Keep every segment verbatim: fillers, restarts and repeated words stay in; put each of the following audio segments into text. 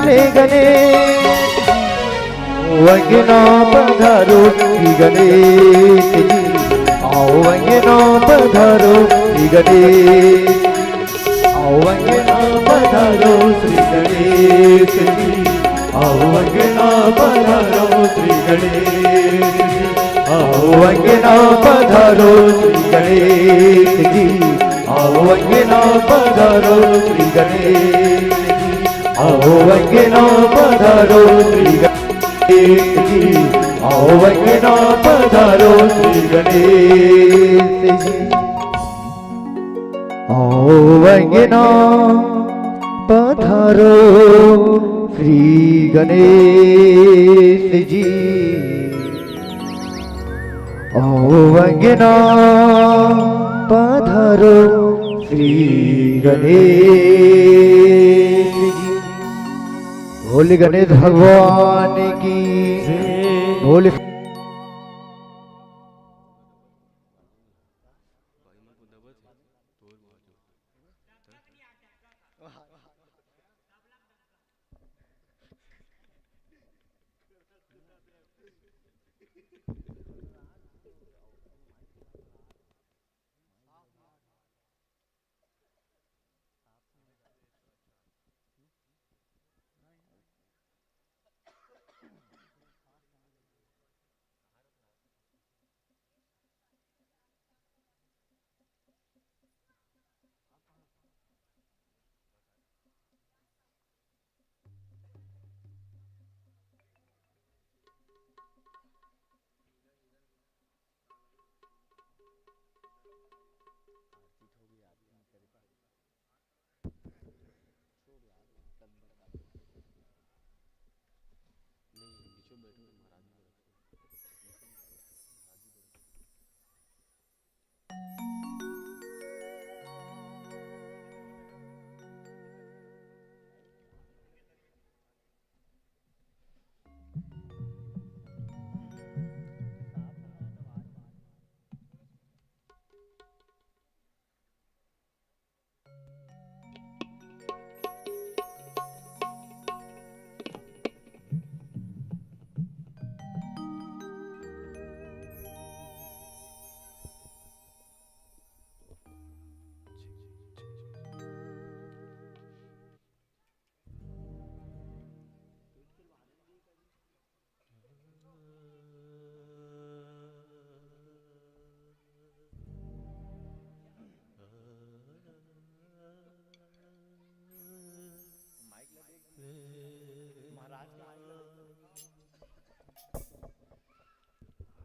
ले गणेश, अंगना पधारो श्री गणेश जी, आओ अंगना पधारो श्री गणेश, आओ अंगना पधारो श्री गणेश जी, आओ अंगना पधारो श्री गणेश जी, आओ अंगना पधारो श्री गणेश जी, आओ अंगना पधारो श्री गणेश जी, आओ अंगना पधारो श्री गणेश जी, आओ अंगना पधारो श्री गणेश जी। आओ अंगना पधारो श्री गणेश जी, आओ अंगना पधारो श्री गणेश जी। भोले गणेश भगवान की, भोले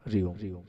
हरि ओम।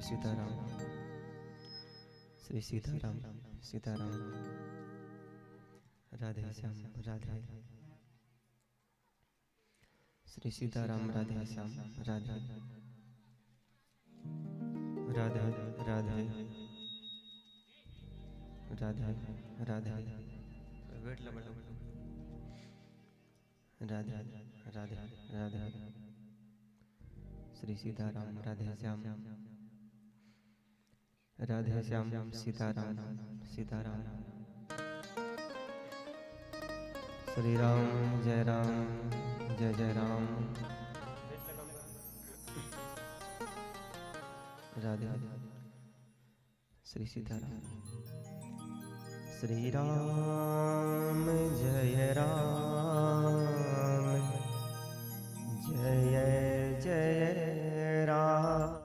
सीताराम, श्री सीताराम, सीताराम। राधे श्याम, राधे। श्री सीताराम, राधे श्याम, राधे। राधे, राधे, राधे, राधे। वेट ला बेटा। राधे, राधे, राधे। श्री सीताराम, राधे श्याम। राधे श्याम, सीताराम, सीताराम। श्री राम, जय राम, जय जय राम। राधे। श्री सीताराम। श्री राम, जय राम, जय जय राम।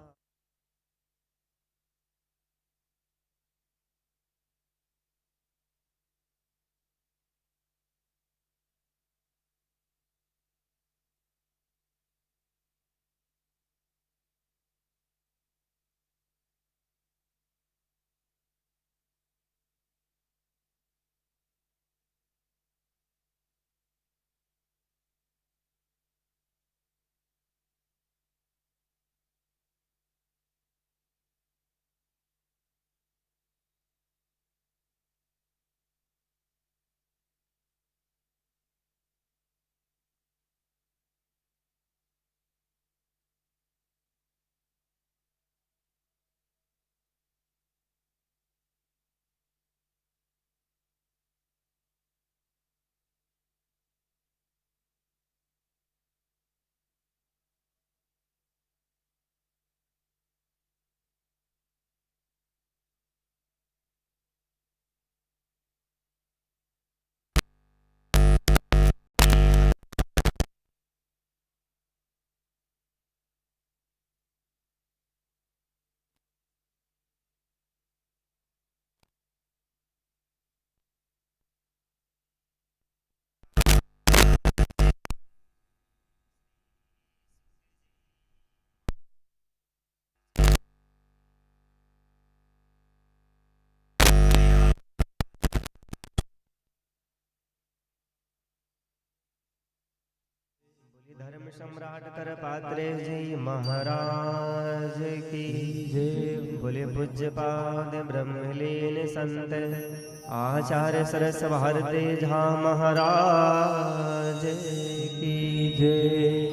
बोले धर्म सम्राट कर पात्रे जी महाराज की जय। बोले पूज्य पाद ब्रह्मलीन संत आचार्य सरस भारद्वाज महाराज की जय।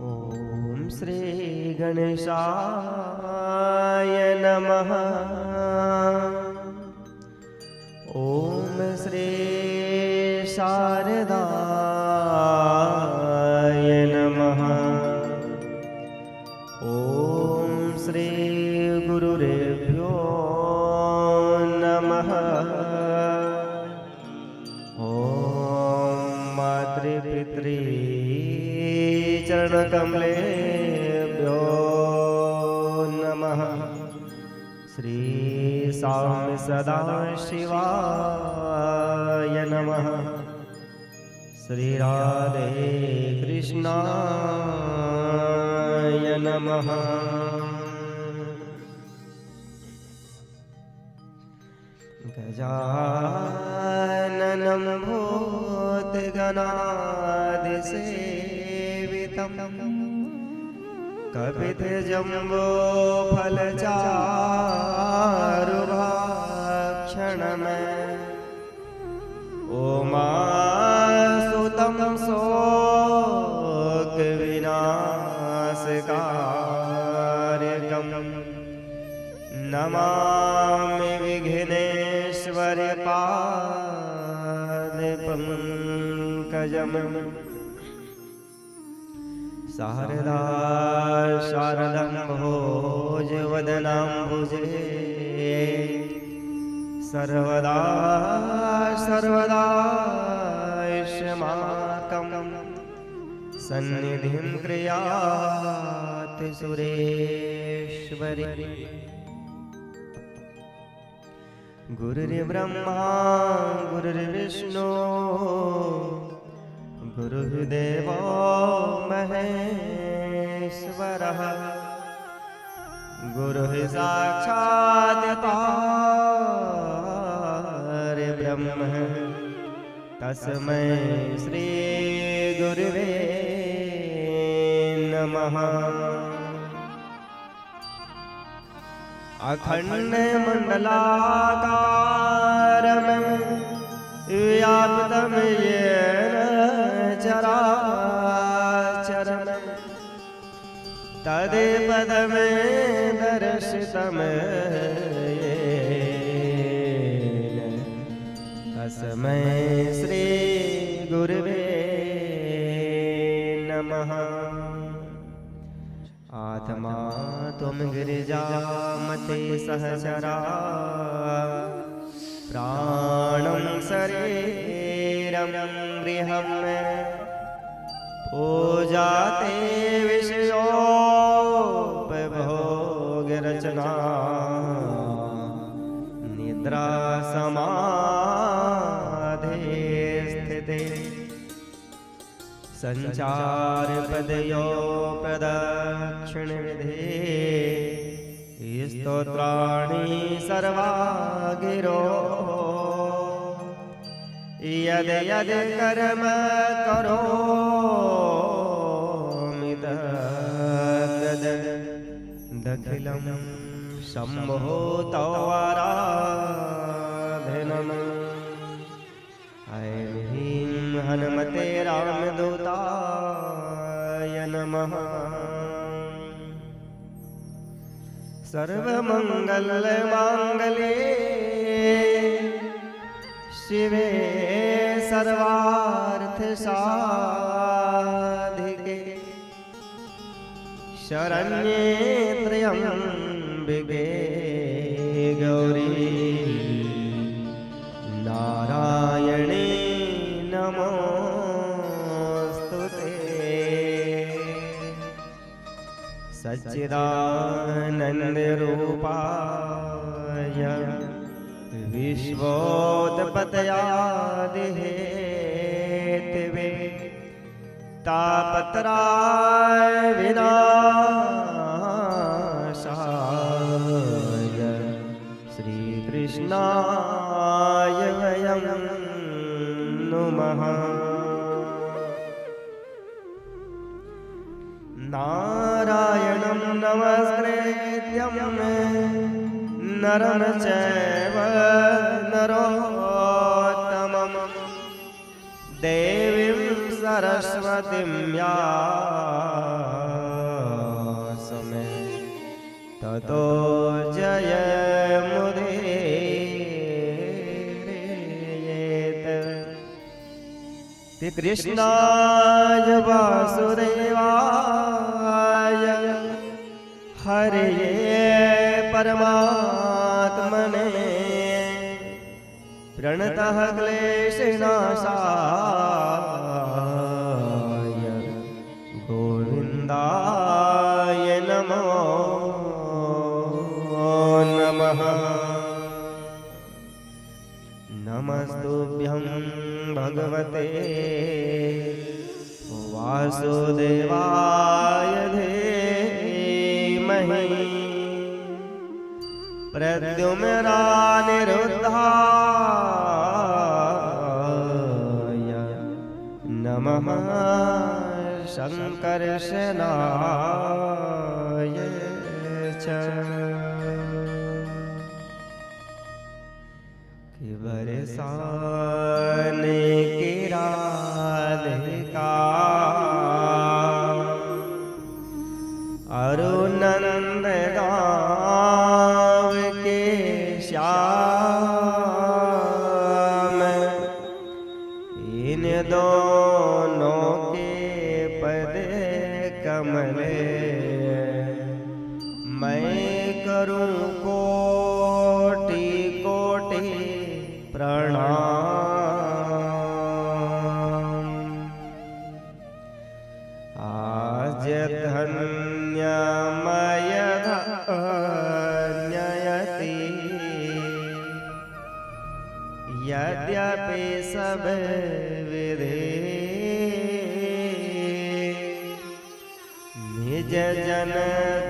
ओम श्री गणेशाय नमः। ओम श्री शारदाय नमः। ओम श्री गुरुरेभ्यो नमः। ओम मातृपितृ चरणकमलेभ्यो नमः। श्री साम्य सदा शिवाय नमः। श्री राधे कृष्णाय नमः। गजाननं भूतगणादिसेवितं कपित्थजम्बूफलचारुभक्षणम् उमासुतं शोकविनाशकारकम् नमामि विघ्नेश्वरपादपङ्कजम्। शारदा शारदाम्भोजवदनाम्बुजे सर्वदा सर्वदास्माकं सन्निधिं कुर्यात् सुरेश्वरी। गुरुर्ब्रह्मा गुरुर्विष्णु गुरुर्देवो महेश्वरः। ईश्वरः गुरुः साक्षात् परब्रह्म। तस्मै श्री गुरुवे नमः। अखंड मंडलाकारं व्याप्तं येन चराचरम्। तत्पदं दर्शितं येन तस्मै श्री गुरुवे नमः। आत्मा त्वं गिरिजामति सहचरा। प्राणं शरीरं गृहं पूजा ते विषयोपभोगरचना। निद्रा समाधि स्थिति संचार पदयो प्रदक्षिण विधि। स्तोत्राणि सर्वा गिरो यद यद कर्म करोमि तद दखिलं शंभो तवाराधनम्। ऐं ह्रीं हनुमते रामदूताय नमः। सर्वमंगल मांगल्ये शिवे सर्वार्थ साधिके। शरण्ये त्र्यंबिके गौरी नारायणी नमोस्तुते। सच्चिदानंद रूपाय विश्वोत्पत्यादि हेतवे। तापत्रय विनाशाय श्रीकृष्णाय वयं नुमः। नारायणं नमस्कृत्यं नरं चैव नरोत्तमम्। देवीं सरस्वतीं व्यासं ततो जयमुदीरयेत्। श्रीकृष्णाय वासुदेवाय हरये परमात्मने। प्रणतः क्लेशनाशाय गोविंदाय नमो नमः। नमस्तुभ्यं भगवते वासुदेवाय धीमहि प्रद्युम्नानिरुद्धाय नमः संकर्षणाय च। कि बरसाने की राधिका अरु नंद गाँव के श्याम, इन दोनों के पद कमल मैं करूं कोटि कोटि प्रणाम। आज धन्य मय धन्य अति, यद्यपि सब विधि निज जन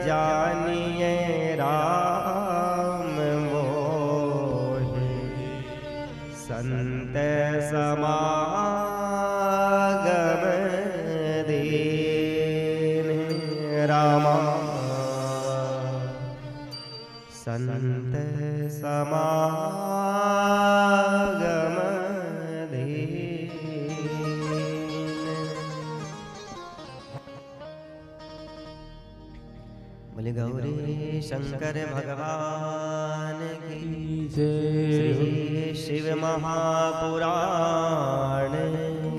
जानिए राम मोहि, संत समागम दीन। रामा संत समागम दीन। बोले गौरी शंकर भगवान की जय। श्री शिव महापुराण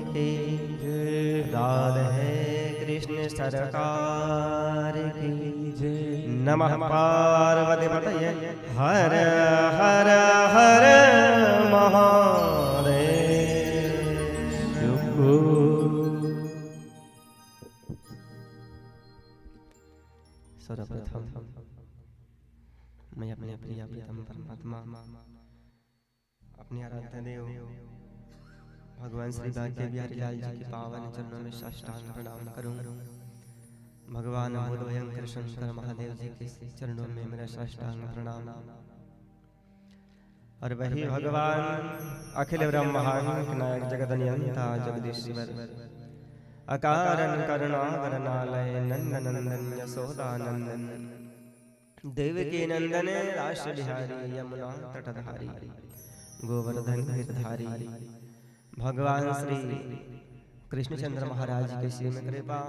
की जय। राधे कृष्ण सरकार की जय। नमः पार्वती पतये हर हर हर महादेव। शंभो। सर्वप्रथम मैं अपने प्रिय प्रीतम परमात्मा, अपने आराध्य देव भगवान श्री बांके बिहारी लाल जी के पावन चरणों में साष्टांग प्रणाम करूं। भगवान भूत भयंकर शंकर महादेव जी के चरणों में मेरा साष्टांग प्रणाम। और वही भगवान अखिल ब्रह्मांड नायक जगत नियंता जगदीश्वर, अकारण करुणाकर नालय नंद नंदन यशोदा नंदन, देवकी नंदन रास बिहारी यमुना तटधारी, गोवर्धन गिरधारी, भगवान श्री कृष्णचंद्र महाराज की सीम कृपा,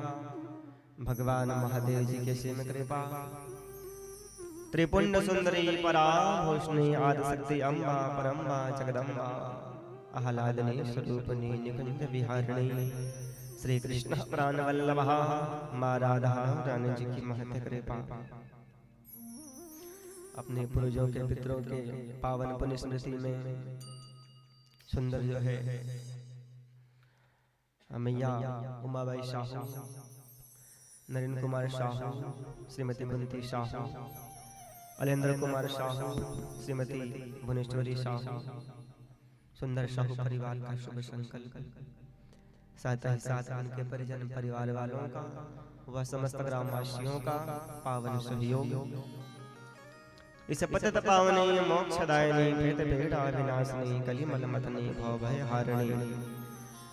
भगवान महादेव जी की सीम कृपा, त्रिपुंड सुंदरी परा भूषणी आदिशक्ति अम्बा परम्बा जगदम्बा, आह्लादनी स्वरूपनी निकुंज विहारिणी, श्री कृष्ण प्राण वल्लभा माँ राधा रानी जी की महत कृपा। अपने पूर्वजों के, पितरों के पावन पुण्य स्मृति में सुंदर जो है मैया उमाबाई साहू, नरेंद्र कुमार साहू, श्रीमती कुंती साहू, अलेंद्र कुमार साहू, श्रीमती भुवनेश्वरी साहू, सुंदर साहू परिवार का शुभ संकल्प, साथ ही साथ उनके परिजन परिवार वालों का, व समस्त ग्रामवासियों का पावन सहयोग। इस पतित पावनी मोक्षदायिनी प्रेत पीड़ा विनाशिनी कलिमल मथनी भव भय हारिणी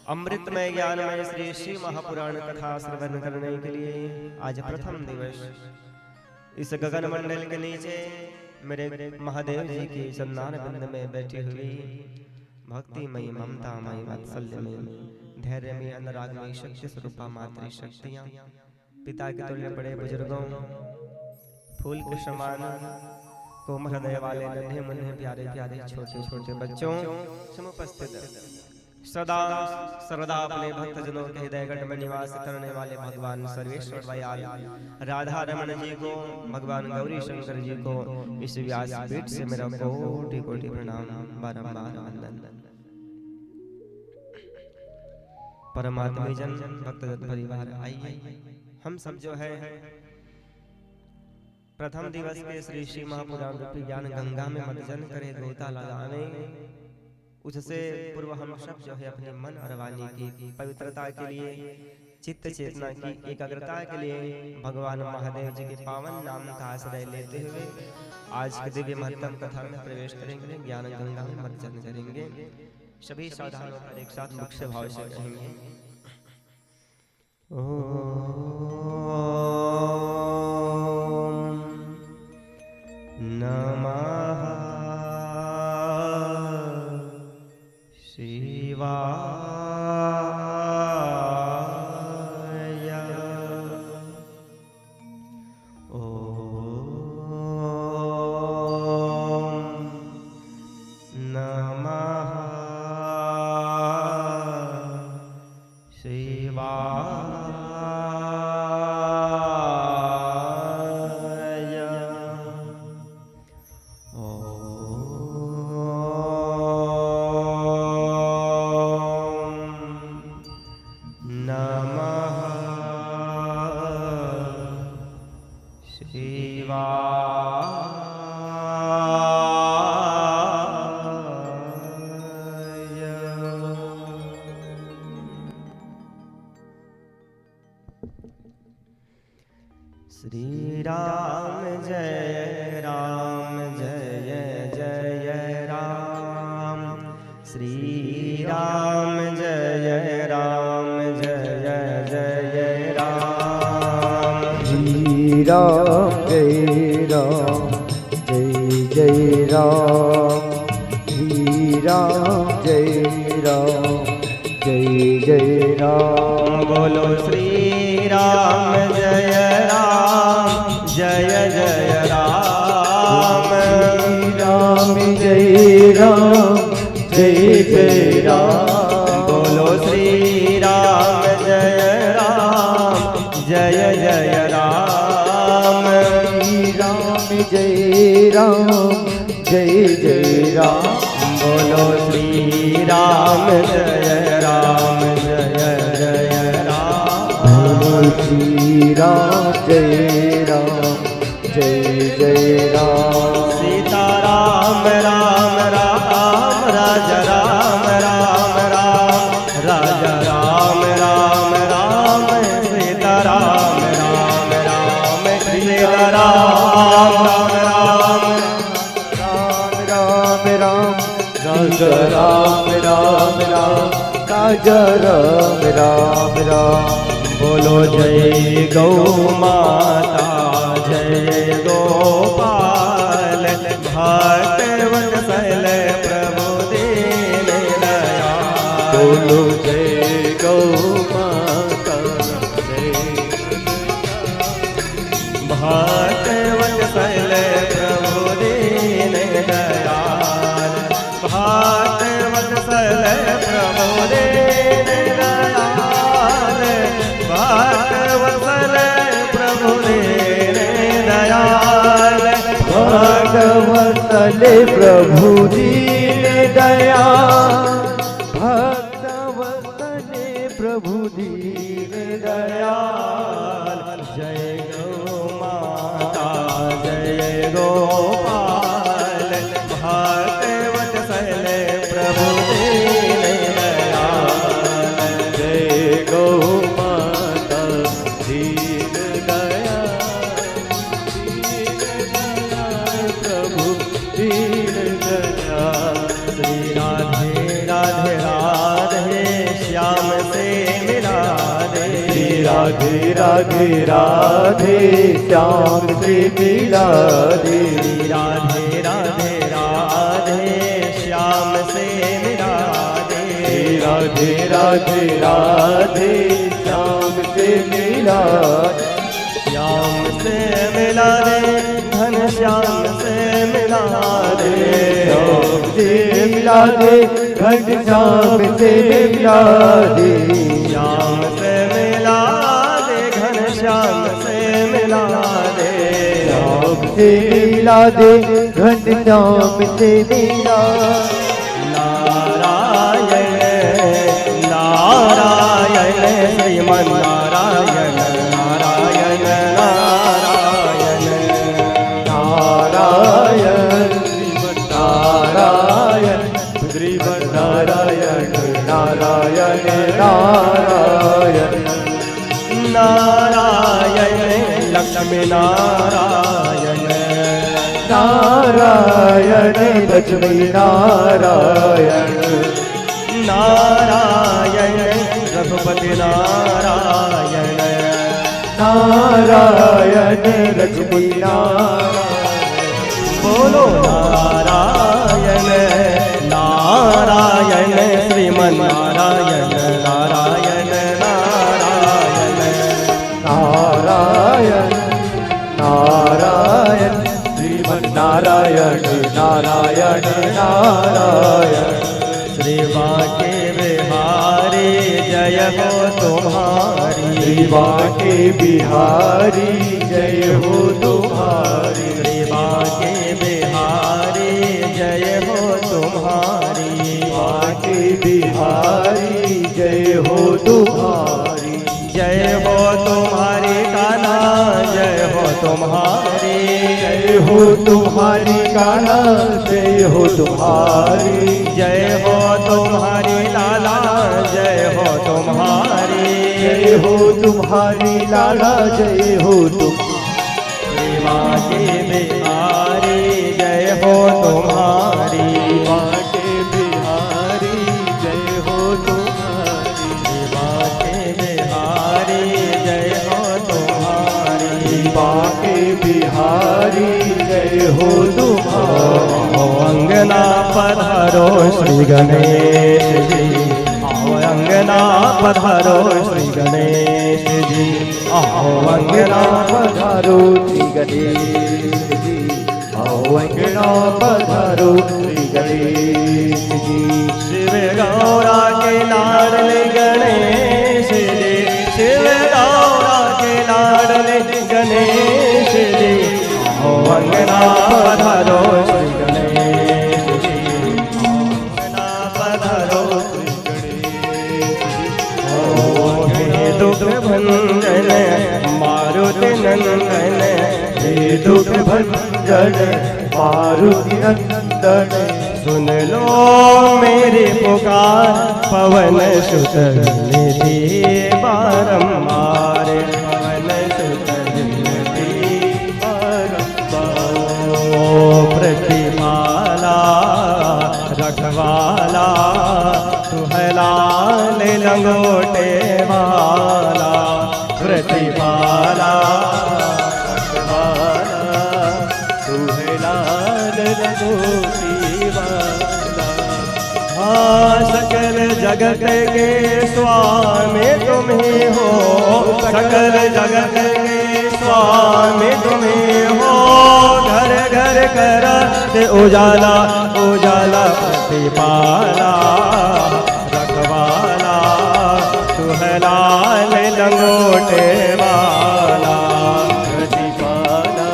अमृतमय ज्ञानमय श्री शिव महापुराण कथा श्रवण करने के लिए आज प्रथम दिवस इस गगन मंडल के नीचे मेरे महादेव जी के चरणार बिंद में बैठी हुई भक्तिमयी ममतामयी वात्सल्यमयी धैर्यमयी अनुरागमयी शक्ति स्वरूपा मातृ शक्तियां, पिता के तुल्य बड़े बुजुर्गों, फूल के समान कोमल हृदय वाले नन्हे मुन्ने प्यारे प्यारे छोटे छोटे बच्चों, समुपस्थित सदा सर्वदा अपने भक्तजनों के हृदय गढ़ में निवास करने वाले भगवान सर्वेश्वर दयाल राधा रमन जी को, भगवान गौरी शंकर जी को इस व्यासपीठ से मेरा कोटि कोटि प्रणाम, बारंबार वंदन। परमात्मी जन, भक्तजन परिवार, आइए हम सब जो है प्रथम दिवस के श्री शिव महापुराण रूपी ज्ञान गंगा में मज्जन करें, गोता लगावें। उससे पूर्व हम सब जो है अपने मन और वाणी की पवित्रता के लिए, चित्त चेतना की एकाग्रता के लिए भगवान महादेव जी के पावन नाम का आश्रय लेते हुए आज की दिव्य महत्तम कथा में प्रवेश करेंगे, ज्ञान गंगा में मज्जन करेंगे। सभी सावधान होकर एक साथ मुख्य भाव से कहेंगे। ॐ नमः शिवाय। ॐ नमः शिवाय। ॐ राम जय राम जय जय राम श्री राम जय राम जय जय राम। बोलो श्री राम जय राम जय जय राम। श्री राम जय राम जय जय राम। बोलो श्री राम जय राम जय जय राम। श्री राम जय राम जय जय राम। बोलो श्री राम जय राम जय जय राम। बोलो श्री राम जय राम जय जय राम। सीता राम राम राम राजा राम राम राम। राजा राम राम राम सीता राम राम राम। सीता राम राम राम राम राम राम। राजा राम राम राम राजा राम राम राम। बोलो जय गौ माता जय गोपाल। भक्त वत्सल प्रभु दीन दयाल। बोलो जय गौ माता जय। भक्त वत्सल प्रभु दीन दयाल। भक्त वत्सल प्रभु दीन दयाल। भक्त वत्सल प्रभु दीन दयाल। भक्त वत्सल प्रभु दीन दयाल। भक्त वत्सल प्रभु दीन दयाल। जय गौ माता जय गोपाल। भक्त वत्सल प्रभु दीन दयाल। जय गौ माता दीन दयाल। दीन दयाल प्रभु दीन दयाल। श्री राधे राधे राधे श्याम से मिला दे। श्री राधे राधे राधे श्याम से मिला दे। श्री राधे राधे राधे श्याम से मिला दे। श्री राधे राधे राधे श्याम से मिला दे। श्याम से मिला दे, घनश्याम से मिला दे। श्याम से मिला दे, घनश्याम से मिला दे। श्याम से मिला दे, घनश्याम से मिला दे। श्याम से मिला दे, घनश्याम से मिला। नारायण नारायण श्रीमन नारायण नारायण नारायण। नारायण श्रीमन नारायण श्रीमन नारायण नारायण नारायण। नारायण लक्ष्मी नारायण। नारायण लक्ष्मी नारायण। नारायण रघुपति नारायण। नारायण लक्ष्मी नारायण। बोलो नारायण नारायण श्रीमन नारायण नारायण नारायण। नारायण नारायण श्रीमन नारायण नारायण नारायण। श्री बांके बिहारी जय हो तुम्हारी। श्री बांके बिहारी जय हो तुम्हारी। श्री बांके बिहारी जय हो तुम्हारी। बांके बिहारी जय हो तुम्हारी। जय हो तुम्हारी कान्हा जय हो तुम्हारी। जय हो तुम्हारी कान्हा जय हो तुम्हारी। जय हो तुम्हारी लाला जय हो तुम्हारी। जय हो तुम्हारी लाला जय हो तुम। श्री बांके बिहारी जय हो तुम्हारी। बांके बिहारी जय हो तुम्हारी। श्री बांके बिहारी जय हो तुम्हारी। बांके हो दुख। आओ अंगना पधारो श्री गणेश जी, आओ अंगना पधारो श्री गणेश जी, आओ अंगना पधारो श्री गणेश जी, आओ अंगना पधारो श्री गणेश जी। शिव गौरा के लाडले गणेश जी, शिव गौरा के लाडले गणेश जी, आओ अंगना पधारो श्री गणेश जी, आओ अंगना पधारो श्री गणेश जी। ओ हे दुख भंजन मारुति नंदन, हे दुख भंजन मारुति नंदन, सुन लो मेरी पुकार, पवन सुत विनती बारंबार, पवन सुत विनती बारंबार। ओ प्रतिपाला रखवाला, तू है लाल लंगोटे वाला, प्रतिपाला रखवाला, तू है लाल लंगोटी वाला। हाँ, सकल जगत के स्वामी तुम ही हो, सकल जगत के स्वामी तुम ही हो। घर घर करत उजाला, उजाला प्रतिपाला रखवाला, तू है लाल लंगोटे वाला। प्रतिपाला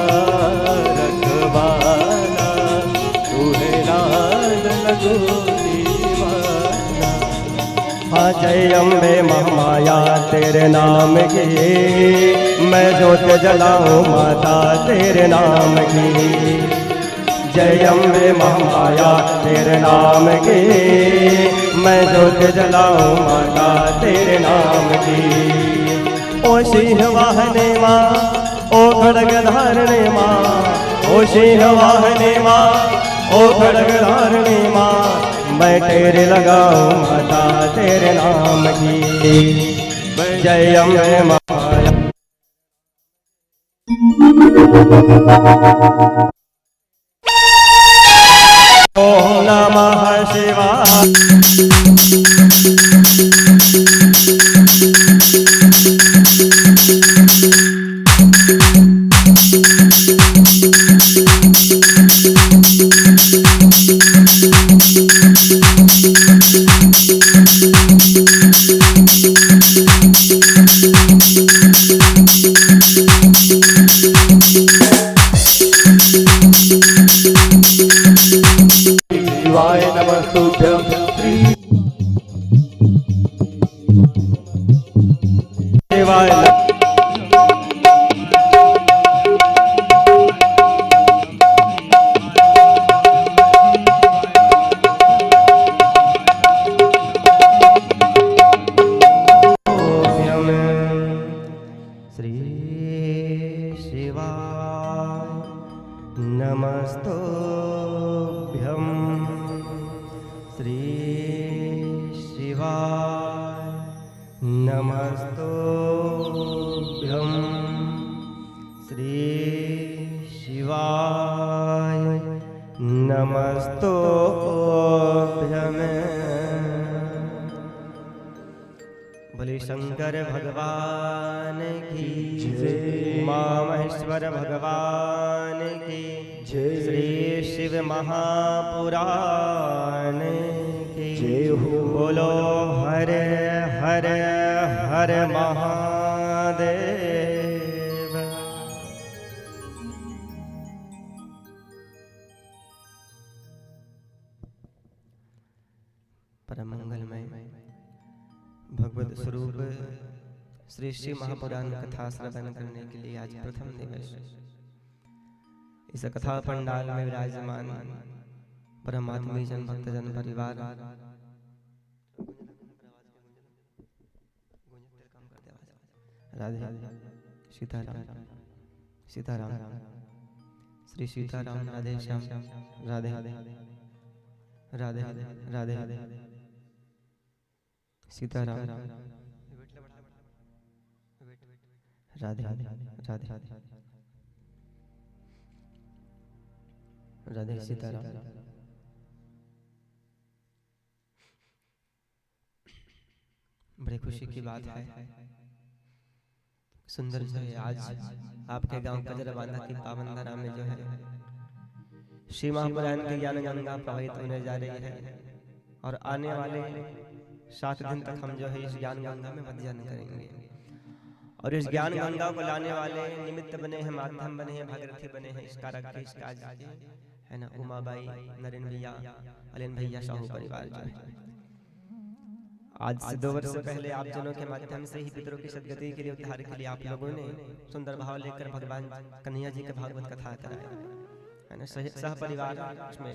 रखवाला, तू है लाल लंगोटी वाला। हाँ, जय अम्बे महामाया तेरे नाम की, मैं जोत जलाऊं माता तेरे नाम की। जय अम्बे महामाया तेरे नाम की, मैं जोत जलाऊं माता तेरे नाम की। ओ सिंह वाहनी माँ, ओ खड़ग धारणी माँ, ओ सिंह वाहनी माँ, ओ खड़ग धारणी माँ, मैं टेर लगाऊं माता तेरे नाम की। जय अम्बे माँ। ओम नमः शिवाय। शिवाय नमस्तुभ्यं श्री शिवाय। श्री शिवाय नमस्तुभ्यं, श्री शिवाय नमस्तुभ्यं, श्री शिवाय नमस्तुभ्यं। बोले शंकर भगवान की जय। उमा महेश्वर भगवान की जय। श्री शिव महापुराण की जय हो। बोलो हर हर हर महादेव। परम मंगलमय भगवत स्वरूप श्री शिव महापुराण कथा श्रवण करने के लिए आज प्रथम दिवस इस कथा पंडाल में विराजमान परमात्मी जन, भक्तजन, परिवार, राधे सीताराम, सीताराम, श्री सीताराम, राधे श्याम, राधे राधे, राधे राधे, सीताराम, राधे राधे। राधे सीताराम। बड़ी खुशी की बात है, सुंदर जो है, आज आपके गांव कजरा बांधा की पावन धरा में जो है, श्री महापुराण की ज्ञान गंगा प्रवाहित होने जा रही है और आने वाले सात दिन तक हम जो है इस ज्ञान गंगा में मज्जन करेंगे। और इस ज्ञान गंगा को लाने वाले निमित्त बने हैं, माध्यम बने हैं, भागीरथी बने हैं, इस कारक के, इस काज के, है ना, उमाबाई, नरेन भैया, अलेन भैया, साहू परिवार जो है। आज से दो वर्ष पहले आप जनों के माध्यम से ही पितरों की सदगति के लिए, उद्धार के लिए आप लोगों ने सुंदर भाव लेकर भगवान कन्हैया जी के भागवत कथा कराया, है ना। सह, सह परिवार उसमें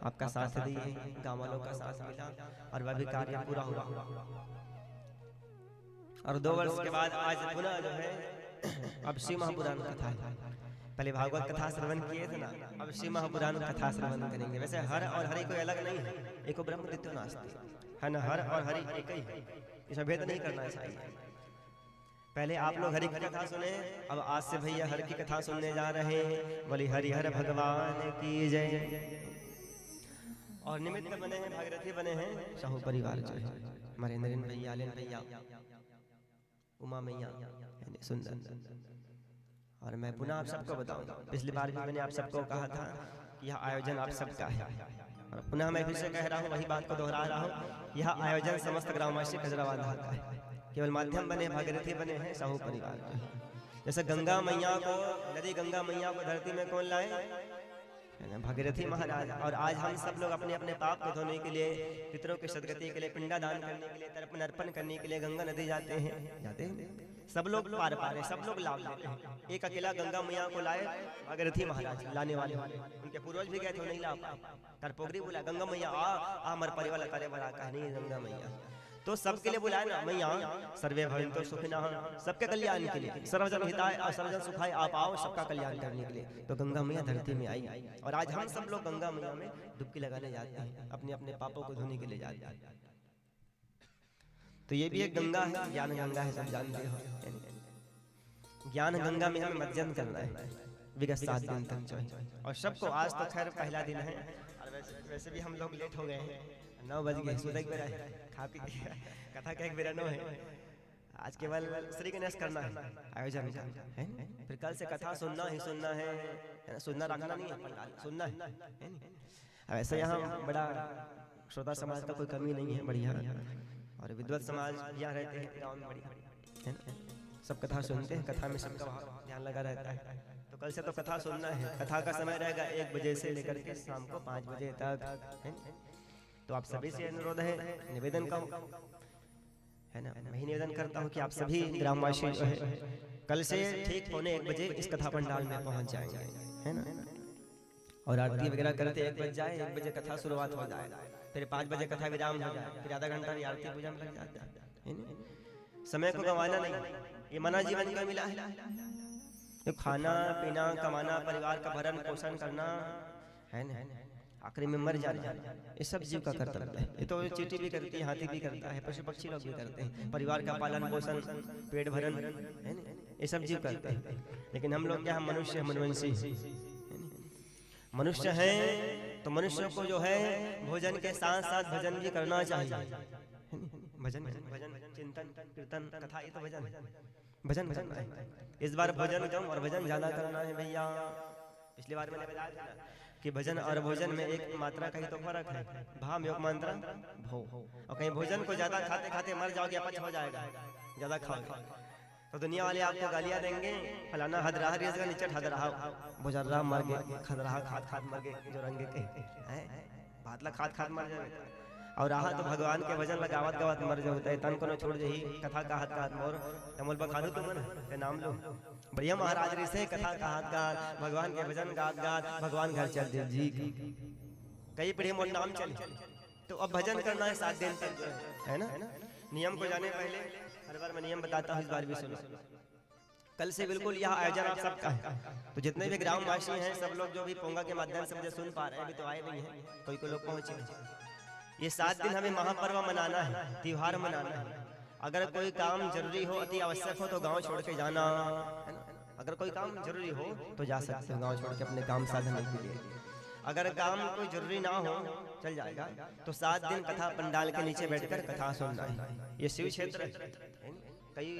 आपका साथ दिए, गांव वालों का साथ मिला और वह भी कार्य पूरा हुआ। और दो वर्ष के बाद आज पुनः जो है अब शिव महापुराण कथा है। पहले भागवत कथा श्रवण किए थे ना, अब शिव महापुराण कथा श्रवण करेंगे। वैसे हर और हरि कोई अलग नहीं है, एको ब्रह्म द्वितीयो नास्ति, है ना। हर और हरि एक ही है, इसमें भेद नहीं करना चाहिए। पहले आप लोग हरि की कथा सुने, अब आज से भैया हर की कथा सुनने जा रहे हैं। बोली हरि हर भगवान की जय। और निमित्त बने हैं, भागीरथी बने हैं, साहू परिवार जो है, हमारे नरेंद्र भैया, अलेन भैया, उमा मैया, यानी सुंदर। और मैं पुनः आप सबको बताऊं, पिछली बार भी मैंने आप सबको कहा था कि यह आयोजन आप सबका है, और पुनः मैं फिर से कह रहा हूँ, वही बात को दोहरा रहा हूँ, यह आयोजन समस्त ग्रामवासी कजरा बांधा का है। केवल माध्यम बने, भागीरथी बने हैं, साहू परिवार के हैं। जैसे गंगा मैया को, नदी गंगा मैया को धरती में कौन लाए? है ना, भागीरथी महाराज। और आज हम सब लोग अपने अपने पाप को धोने के लिए, पितरों की सदगति के लिए, पिंडादान करने के लिए, तर्पण अर्पण करने के लिए गंगा नदी जाते हैं, जाते हैं। सब लोग पार पा रहे, सब लोग लाभ लेते हैं। एक अकेला गंगा मैया को लाए भागीरथी महाराज, लाने वाले, उनके पूर्वज भी गए थे, नहीं ला पाए। तार पोगरी बुलाए, गंगा मैया आ, आ, हमारे परिवार ला तारे बड़ा कहनी गंगा मैया। तो सबके लिए बुलाए ना मैया, सर्वे भवन्तु सुखिनः, सबके कल्याण के लिए, सर्वजन हिताय और सर्वजन सुखाय, आप आओ सबका कल्याण करने के लिए। तो गंगा मैया धरती में आई और आज हम सब लोग गंगा मैया में डुबकी लगाने जाते हैं, अपने अपने पापों को धोने के लिए जाते हैं। तो ये भी एक गंगा है, ज्ञान गंगा है, सब जानते हो। ज्ञान गंगा में हमें मज्जन करना है विगत सात दिन तक जो है। और सबको, आज तो खैर पहला दिन है और वैसे, वैसे भी हम लोग लेट हो गए हैं, नौ बज गए, सुतक बेरा है, खा पी के कथा का एक बेरा नौ है। आज केवल श्री गणेश करना है, आयोजन का है। फिर कल से कथा सुनना ही सुनना है, है ना? सुनना रखना नहीं है, पंडाल सुनना है, है ना? अब ऐसे यहाँ बड़ा श्रोता समाज का कोई कमी नहीं है, बढ़िया। और विद्वत समाज यहाँ रहते हैं गाँव में, बढ़िया, है ना? सब कथा सुनते हैं, कथा में सबका भाव ध्यान लगा रहता है। तो कल से तो कथा सुनना है, कथा का समय रहेगा एक बजे से लेकर के शाम को पाँच बजे तक, है ना? तो आप सभी से अनुरोध है, निवेदन का, है ना, मैं ही निवेदन करता हूँ कि आप सभी ग्रामवासी जो है, कल से ठीक पौने एक बजे इस कथा पंडाल में पहुँच जाएंगे, है ना? और आरती वगैरह करते एक बज जाए, एक बजे कथा शुरुआत हो जाए, फिर पाँच बजे कथा विराम हो जाए, फिर आधा घंटा भी आरती पूजा में लग जाता है, है ना? समय को गंवाना नहीं, ये मानव जीवन का मिला है। तो खाना पीना, कमाना, परिवार का भरण पोषण करना, है ना, आखिरी में मर जाना, ये सब जीव का कर्तव्य है। ये तो चींटी भी करती है, हाथी भी करता है, पशु पक्षी लोग भी करते हैं, परिवार का पालन पोषण, पेट भरण, है ना, ये सब जीव करते हैं। लेकिन हम लोग क्या, हम मनुष्य हैं, मनुवंशी, है ना? मनुष्य हैं तो मनुष्यों को जो है भोजन के साथ साथ भजन भी करना चाहिए, है ना? भजन, भजन, चिंतन, कीर्तन, कथा, ये तो भजन है। भजन करना है। इस बार भोजन कम और भजन ज्यादा करना है भैया। पिछली बार मैंने बताया था ना कि भजन और भोजन में एक मात्रा का ही तो फर्क है। भा में एक मात्रा, भो। और कहीं भोजन को ज्यादा खाते खाते मर जाओगे, अपच हो जाएगा, ज्यादा खाओगे तो दुनिया वाले आपको गालियां देंगे, फलाना हद रहा, रिस का निचट हद रहा, भोजन रहा मर गए, खद रहा खात खात मर गए, जो रंगे के हैं, भात ला खात खात मर जावे। और रहा तो भगवान के भजन लगावत गावत मर जावे, तन कोनो छोड़ जही, कथा कहत कहत मोर, तमोल बखानू तुमन, ते नाम लो। बढ़िया महाराज ऋषि कथा कहत गात, भगवान के भजन गात गात, भगवान घर चल दे जी। कई पीढ़ी मोर नाम चले। तो अब भजन करना है सात दिन तक, है ना? नियम को जाने पहले, हर बार मैं नियम बताता हूँ, इस बार भी सुनो। कल से बिल्कुल यह आयोजन आप सबका है। तो जितने भी ग्रामवासी हैं, सब लोग जो भी पोंगा के माध्यम से मुझे सुन पा रहे हैं, अभी तो आए नहीं हैं, कोई कोई लोग पहुंचे हैं। ये सात दिन हमें महापर्व मनाना है, त्योहार मनाना है। अगर कोई काम जरूरी हो, अति आवश्यक हो, तो गांव छोड़ के जाना, है ना? अगर कोई काम जरूरी हो तो जा सकते हो गांव छोड़ के अपने काम साधन के लिए। अगर काम कोई जरूरी ना हो, चल जाएगा, तो सात दिन कथा पंडाल के नीचे बैठकर कथा सुनना है। ये शिव क्षेत्र है, कई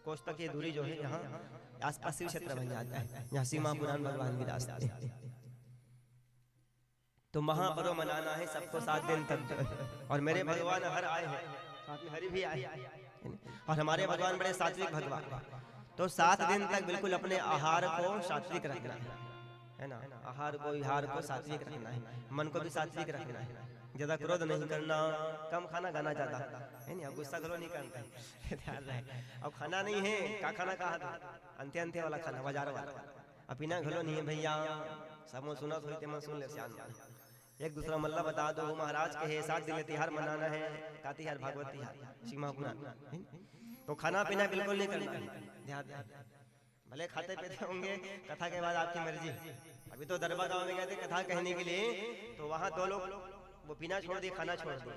कोस तक ये दूरी जो है, यहाँ आसपास शिव क्षेत्र बन जाता है, यहाँ शिव महापुराण भगवान विराजते हैं। तो महापर्व मनाना है सबको सात दिन तक। और मेरे भगवान हर आए हैं, साथ में हरि भी आए हैं। और हमारे भगवान बड़े सात्विक भगवान हैं। तो सात दिन तक बिल्कुल अपने आहार को सात्विक रखना है, है ना? आहार को, विहार को सात्विक रखना है, मन को भी सात्विक रखना है। ज्यादा क्रोध नहीं करना, कम खाना, गाना ज्यादा, है ना? गुस्सा घलो नहीं करना है। ध्यान रहे। अब खाना नहीं है, का खाना कहा था? अंते अंते वाला खाना, बाजार वाला। अब पीना घलो नहीं है भैया, सब मन सुनत होही, ते मन सुन ले, सियान मन। एक दूसरा मन ला बता दो, महाराज कहे सात दिन ले तिहार मनाना है, का तिहार? भागवत तिहार, शिव महापुराण। तो खाना पीना बिल्कुल नहीं करना है, ध्यान, ध्यान। भले खाते पीते होंगे, कथा के बाद आपकी मर्जी। अभी तो दरबा गांव में गए थे कथा कहने के लिए, तो वहां दो लोग वो पीना छोड़ दिए, खाना छोड़ दिए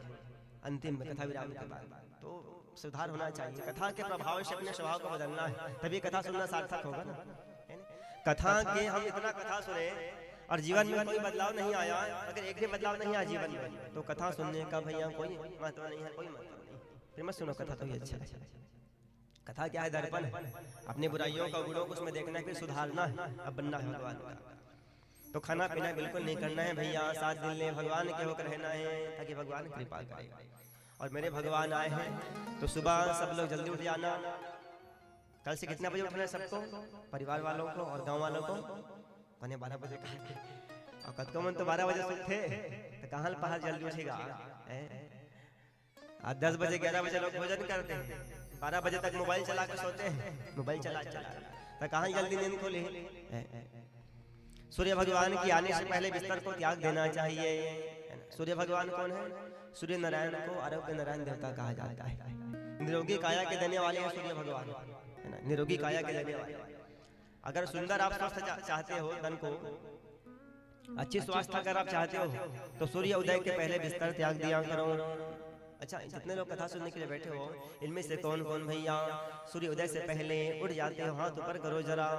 अंतिम में, कथा विराम के बाद। तो सुधार होना चाहिए, कथा के प्रभाव से अपने स्वभाव को बदलना है, तभी कथा सुनना सार्थक होगा ना, है ना? कथा के हम इतना कथा सुने और जीवन में कोई बदलाव नहीं आया, अगर एक भी बदलाव नहीं आया जीवन में, तो कथा सुनने का भैया कोई महत्व नहीं है, कोई मतलब नहीं। फिर मत सुनो कथा, तो ही अच्छा है। कथा क्या है? दर्पण है। अपनी बुराइयों का, गुणों को उसमें देखना है, फिर सुधारना है, अब बनना है भगवान का। तो खाना पीना बिल्कुल नहीं करना है भैया, सात दिन ले भगवान के होकर रहना है, ताकि भगवान कृपा करे। और मेरे भगवान आए हैं, तो सुबह सब लोग जल्दी उठ जाना। कल से कितने बजे उठना है सबको, परिवार वालों को और गांव वालों को? मैंने बारह बजे कहा। और कतको मन तो बारह बजे सोते, तो कहाँ पहाड़ जल्दी उठेगा, हैं? आज दस बजे, ग्यारह बजे लोग भोजन करते हैं, बारह बजे तक मोबाइल चला के सोते हैं, मोबाइल चला चला, तो कहाँ जल्दी नींद खुली? हैं? सूर्य भगवान की आने से पहले बिस्तर को त्याग देना चाहिए, है ना? सूर्य भगवान कौन है? सूर्य नारायण को आरोग्य नारायण देवता कहा जाता है। निरोगी काया के देने वाले हैं सूर्य भगवान, है ना? निरोगी काया के देने वाले। अगर सुंदर आप स्वस्थ चा-, चाहते हो तन को, अच्छी स्वास्थ्य अगर आप चाहते हो, तो सूर्य उदय के पहले बिस्तर त्याग दिया करो। अच्छा, जितने लोग कथा सुनने के लिए बैठे हो, इनमें से कौन कौन भैया सूर्य उदय से पहले उठ जाते हो, हाथ ऊपर करो जरा।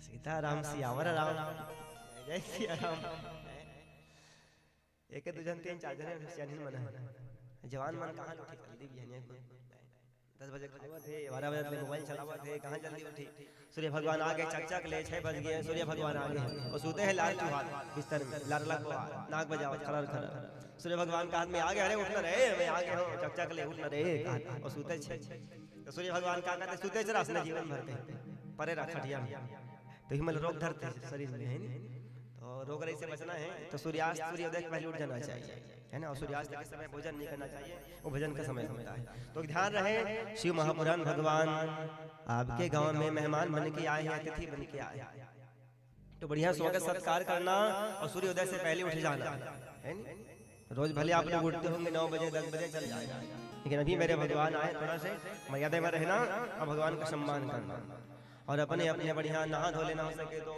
सीताराम सियावर राम, जय सिया राम। एक दू झन, तीन चार झन सियान मन है। जवान मन कहाँ उठे जल्दी बिहनिया को? दस बजे खावत हे, बारह बजे ले मोबाइल चलावत हे, कहाँ जल्दी उठी? सूर्य भगवान आ गए, चक चक ले, छह बज गए, सूर्य भगवान आ गए। वो सूते हैं लाल चुहार बिस्तर में, लारला को नाक बजावत, खरर खरर। सूर्य भगवान का हाथ में आ गए, "अरे उठ न रे, मैं आ गया हूँ, चक चक ले, उठ न रे," कहा। और सूते छे। तो सूर्य भगवान का कहते, "सूते च रह, जीवन भर के परे रह खटिया में।" तो ही मतलब रोग धरते हैं शरीर में, है नी? तो रोग रही से बचना है, तो सूर्यास्त, सूर्योदय के पहले उठ जाना चाहिए, है ना? और सूर्यास्त के समय भोजन नहीं करना चाहिए, वो भोजन का समय होता है। तो ध्यान रहे, शिव महापुराण भगवान आपके गांव में मेहमान बन के आए हैं, अतिथि बन के आए हैं, तो बढ़िया स्वागत सत्कार करना और सूर्योदय से पहले उठ जाना, है नी? रोज भले आप लोग उठते होंगे नौ बजे, दस बजे, चल जाएगा, लेकिन अभी मेरे भगवान आए, थोड़ा से मर्यादा में रहना और भगवान का सम्मान करना। और अपने, अपने बढ़िया नहा धो लेना हो सके तो,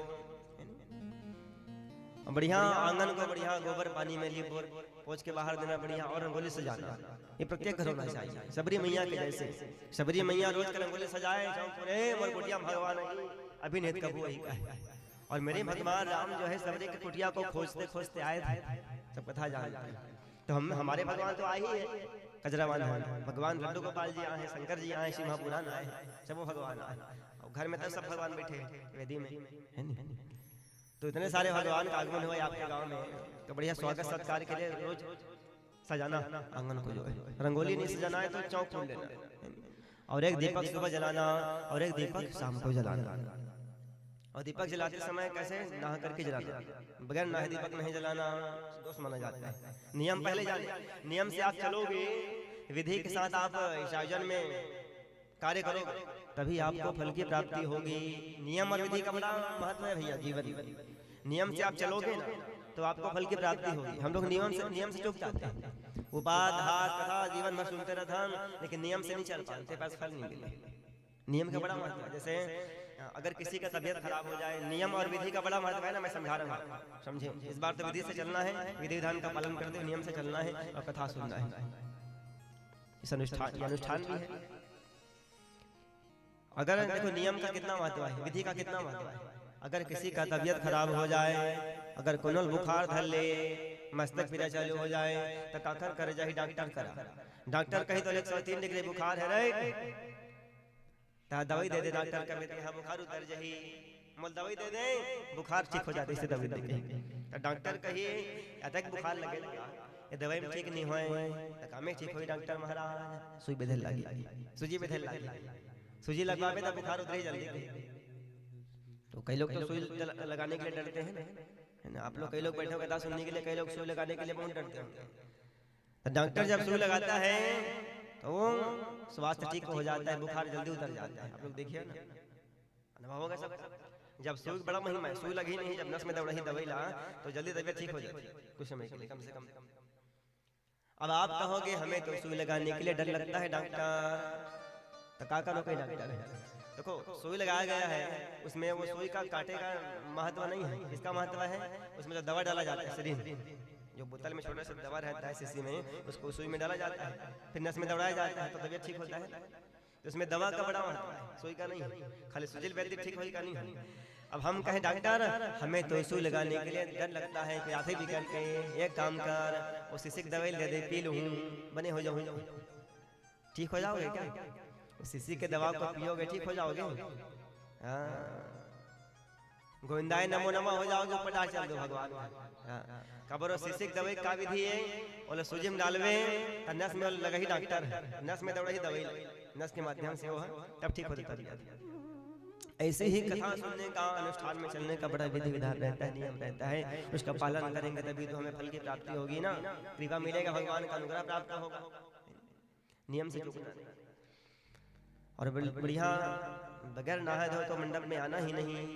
बढ़िया आंगन को बढ़िया गोबर पानी में लीप पोछ के बाहर देना बढ़िया, और रंगोली सजाना, ये प्रत्येक घर होना चाहिए। सबरी मैया के जैसे, सबरी मैया रोज के रंगोली सजाए, जाओ पूरे मोर कुटिया भगवान आई, अभी नहीं कबू वही का है। और मेरे भगवान राम जो है सबरी की कुटिया को खोजते खोजते आए थे, सब कथा जानते हैं। तो हम, हमारे भगवान तो आ ही है, कजरावान है, भगवान लड्डू गोपाल जी आए हैं, शंकर जी आए हैं, शिव महापुराण आए हैं, सब वो भगवान आए हैं। और घर में तो सब भगवान बैठे हैं वेदी में, है नी? तो इतने सारे भगवान का आगमन हुआ है आपके गांव में, तो बढ़िया स्वागत सत्कार के लिए रोज सजाना आंगन को, जो है रंगोली नहीं सजाना है तो चौक फूल लेना, है नी? और एक दीपक सुबह जलाना और एक दीपक शाम को जलाना। और दीपक जलाते समय कैसे? नहा करके जलाना, बगैर नहाए दीपक नहीं जलाना, दोष माना जाता है। नियम पहले जाने, नियम से आप चलोगे, विधि के साथ आप इस आयोजन में कार्य करोगे, तभी आपको फल की प्राप्ति होगी। नियम और विधि का बड़ा महत्व है भैया जीवन में। नियम से आप चलोगे ना, तो आपको फल की प्राप्ति होगी। हम लोग नियम से, नियम से चूक जाते हैं, उपाध्यास कथा जीवन भर सुनते रहते हैं, लेकिन नियम से नहीं चल पाते, बस फल नहीं मिले। नियम का बड़ा महत्व है। जैसे अगर किसी का तबीयत खराब हो जाए, नियम और विधि का बड़ा महत्व है ना, मैं समझा रहा हूँ, समझे? इस बार तो विधि से चलना है, विधि विधान का पालन करते हुए नियम से चलना है और कथा सुनना है। इस अनुष्ठान, ये अनुष्ठान भी है। अगर देखो, नियम का कितना महत्व है, विधि का कितना महत्व है। अगर किसी का तबीयत खराब हो जाए, अगर कोनो ल बुखार धर ले, मस्तक पीरा चालू हो जाए, त काखर करे जाही? डॉक्टर करा। डॉक्टर कही तो एक सौ तीन डिग्री बुखार हे रे, त दवाई दे दे। डॉक्टर कहे कि हाँ, बुखार उतर जाही, मोल दवाई दे दे, बुखार ठीक हो जाही, इसे दवाई दे के। त डॉक्टर कही, अतक बुखार लगे, ये दवाई में ठीक नहीं होए, त कामे ठीक होई डॉक्टर महाराज? सुई बेधे लागी, सूजी बेधे लागी, सूजी लगवाबे त बुखार उतरे जल्दी। तो कई लोग तो सुई ल-, लगाने के लिए डरते हैं ना, है ना? आप लोग, कई लोग बैठे हो कथा सुनने के लिए, कई लोग सुई लगाने के लिए बहुत डरते होंगे। तो डॉक्टर जब सुई लगाता है तो वो स्वास्थ्य ठीक हो जाता है, बुखार जल्दी उतर जाता है। आप लोग देखिए ना, अनुभव होगा सबको। जब सुई, बड़ा महिमा है, सुई लगी नहीं, जब नस में दौड़ही दवाई ला, तो जल्दी तबीयत ठीक हो जाती है कुछ समय के लिए, कम से कम। अब आप कहोगे, हमें तो सुई लगाने के लिए डर लगता है डॉक्टर, तो का करो, कोई डॉक्टर है? देखो, सुई लगाया गया है, उसमें वो सुई का कांटे का महत्व नहीं है। इसका महत्व है, उसमें जो दवा डाला जाता है, syringe, जो बोतल में छोटा सा दवा रहता है शीशी में, उसको सुई में डाला जाता है, फिर नस में दौड़ाया जाता है, तो तबीयत ठीक होता है। तो इसमें दवा का बड़ा महत्व है, सुई का नहीं है। खाली सुजिल वैद्य ठीक होई का नहीं है। अब हम कहें, डॉक्टर, हमें तो सुई लगाने के लिए डर लगता है, कि आथे भी करके, एक काम कर, वो शीशी की दवाई दे दे, पी लूँ, बने हो जाऊँ। ठीक हो जाओगे क्या? वो शीशी के दवा को पियोगे, ठीक हो जाओगे? हाँ, गोविंदाय नमो नमः हो जाओगे, ऊपर डाल चल दो भगवान। हाँ, कबरो शीशी के दवाई का विधि है? बोले, सूजी में डालवे, त नस में लगही डॉक्टर, नस में दौड़ही दवाई, नस के माध्यम से वो है, तब ठीक हो जाता है। ऐसे ही कथा सुनने का, अनुष्ठान में चलने का बड़ा विधि विधान रहता है, नियम रहता है। उसका पालन करेंगे तभी तो हमें फल की प्राप्ति होगी ना, कृपा मिलेगा, भगवान का अनुग्रह प्राप्त होगा। नियम से चूकना नहीं। और बड़-, बढ़िया बगैर नहाए धोए तो मंडप में आना ही नहीं।